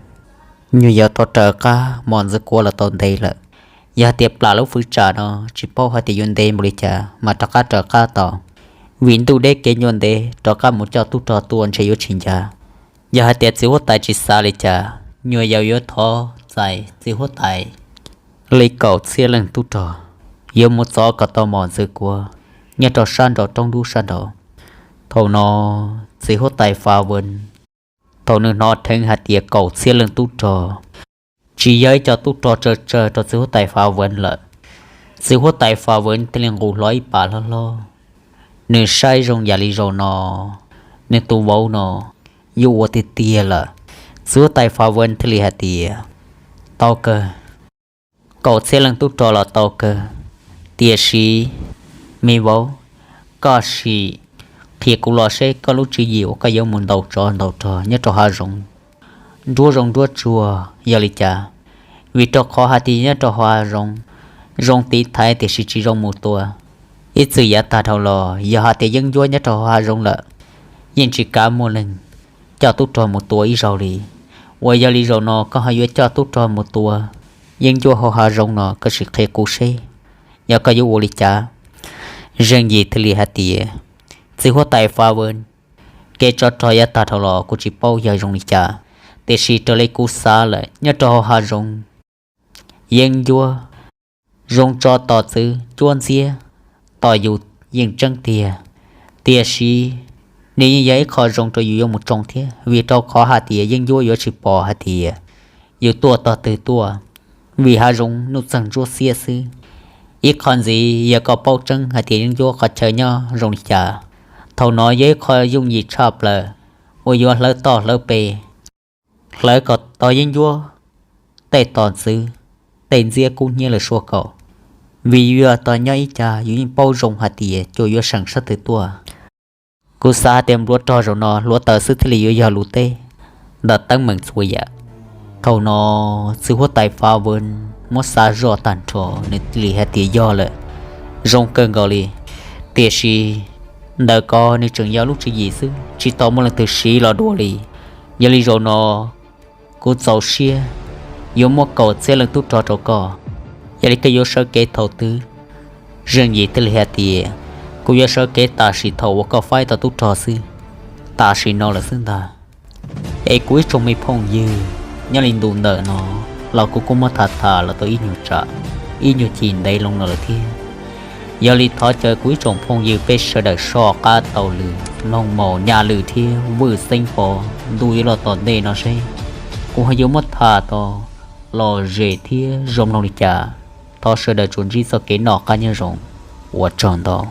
nyuag yog rov raws qab mos ntxwv kuav los tau ntev lawm. Yog hais tias plam lub fwv tsam no tsis paub hais tias yuav ntev npaum li cas mas rov qab raws qab tau, vim ntuj deb kev ncua ntev, rov qab mus coj tub rog tuaj ntshe yuav tsis ncaj. Yog hais tias txiv huab tais tsis xav li cas, nyuag yog yuav thov txais txiv huab tais li kaum txhiab leej tub rog, yuav mus txov kom tau mos ntxwv kuav nyob rau sab nraum roob dub sab nraud. Thaum no txiv huab tais Fa Vees, thaum nws hnov dheev hais tias kaum txhiab leej tub rog tsis yog ib co tub rog tsawg tsawg rau txiv huab tais Fa Vees lawm, txiv huab tais Fa Vees thiaj li nqus hlo ib pas hlob hlob. Nws saib zoo yam li zaum no, nws tus vauv no yuav ua tiag tiag lawm. Txiv huab tais Fa Vees thiaj li hais tias, tau kawg, kaum txhiab leej tub rog los tau kawg, tiam sis me vauv, koj sim qhia kuv los seb koj lub tswv yim uas koj yuav mus ntaus tsov ntaus rog nyob rau hav zoov nruab zoov nruab tsuag yog li cas. Vim rau qhov hais tias nyob rau hav zoov, zoo tiv thaiv tiam sis tsis zoo mus tua. Ib txwm yav tag dhau los yog hais tias yeeb ncuab nyob rau hav zoov lawm, yeej tsis kav muaj leej coj tub rog mus tua ib zaug li. Uas yog li zaum no koj ho yuav coj tub rog mus tua yeeb ncuab hauv hav zoov no, koj sim qhia kuv seb yog koj yuav ua li cas. Zeej Yim thiaj li hais tias, txiv huab tais Fa Vees, kev tsov rog yav tag dhau los kuv tsis paub yog zoo li cas, tiam sis raws li kuv xav lawm nyob rau hauv hav zoov, yeeb ncuab zoo tso tos txwv cuab ntxiab tos yus yeej tseeb tiag. Tiam sis nws yeej yog ib qho zoo rau yus yuav mus tsoo thiab, vim rau qhov hais tias yeeb ncuab yuav tsis pom hais tias yus tuaj tog twg tuaj, vim hav zoov nuj txeeg ntsuab xiab xwb. Ib qho ntxiv yog koj paub tseeb hais tias yeeb ncuab qhov chaw nyob zoo li cas, thaum no yog ib qho yooj yim tshaj plaws uas yuav hlawv toj hlawv pes, hlawv kom tau yeeb ncuab tej tos txwv, tej ntxiab kub hnyiab lawm suab kaum. Vim yus yog tog nyob ib cag yus yeej paub zoo hais tias cua yuav seem sab twg tuaj. Kuv xav hais tias npluav rog zaum no hluav taws xwb thiaj li yuav yog lus teb ntawm teeb meem txhua yam. Thaum no txiv huab tais Fa Vees muab xav zoj tag nrho, nws thiaj li hais tias yog lawm, zoo kawg nkaus li. Tiam sis ntawm ko nws tseem yog lub tswv yim xwb, tsis tau muaj leej twg siv los dua li. Yog li zaum no kuv txaus siab yuav muab kaum txhiab leej tub rog rau koj. Yog li koj yuav sawv kev thaum twg? Zeej Yim thiaj li hais tias, kuv yuav sawv kev tam sim thaum uas koj faib tau tub rog xwb, tam sim no lawm xwb ntag. Es kuv ib tsoom me phooj ywg, nyob li ntu ntawm no los kuv kuj muab tham tham los tau ib nyuag tsam, ib nyuag cim ntev loo no lawm thiab. Yog li thov caw kuv ib tsoom phooj ywg peb sawv daws soj qab taug lw, mloog mus nyaj lwm thiab vwm xeeb pov ntu yuav los tom ntej no seb kuv ho yuav muab tham tau lom zem thiab zoo mloog li cas. Thov sawv daws tsuas ntsib txoj kev noj qab nyob zoo, ua tsaug ntau.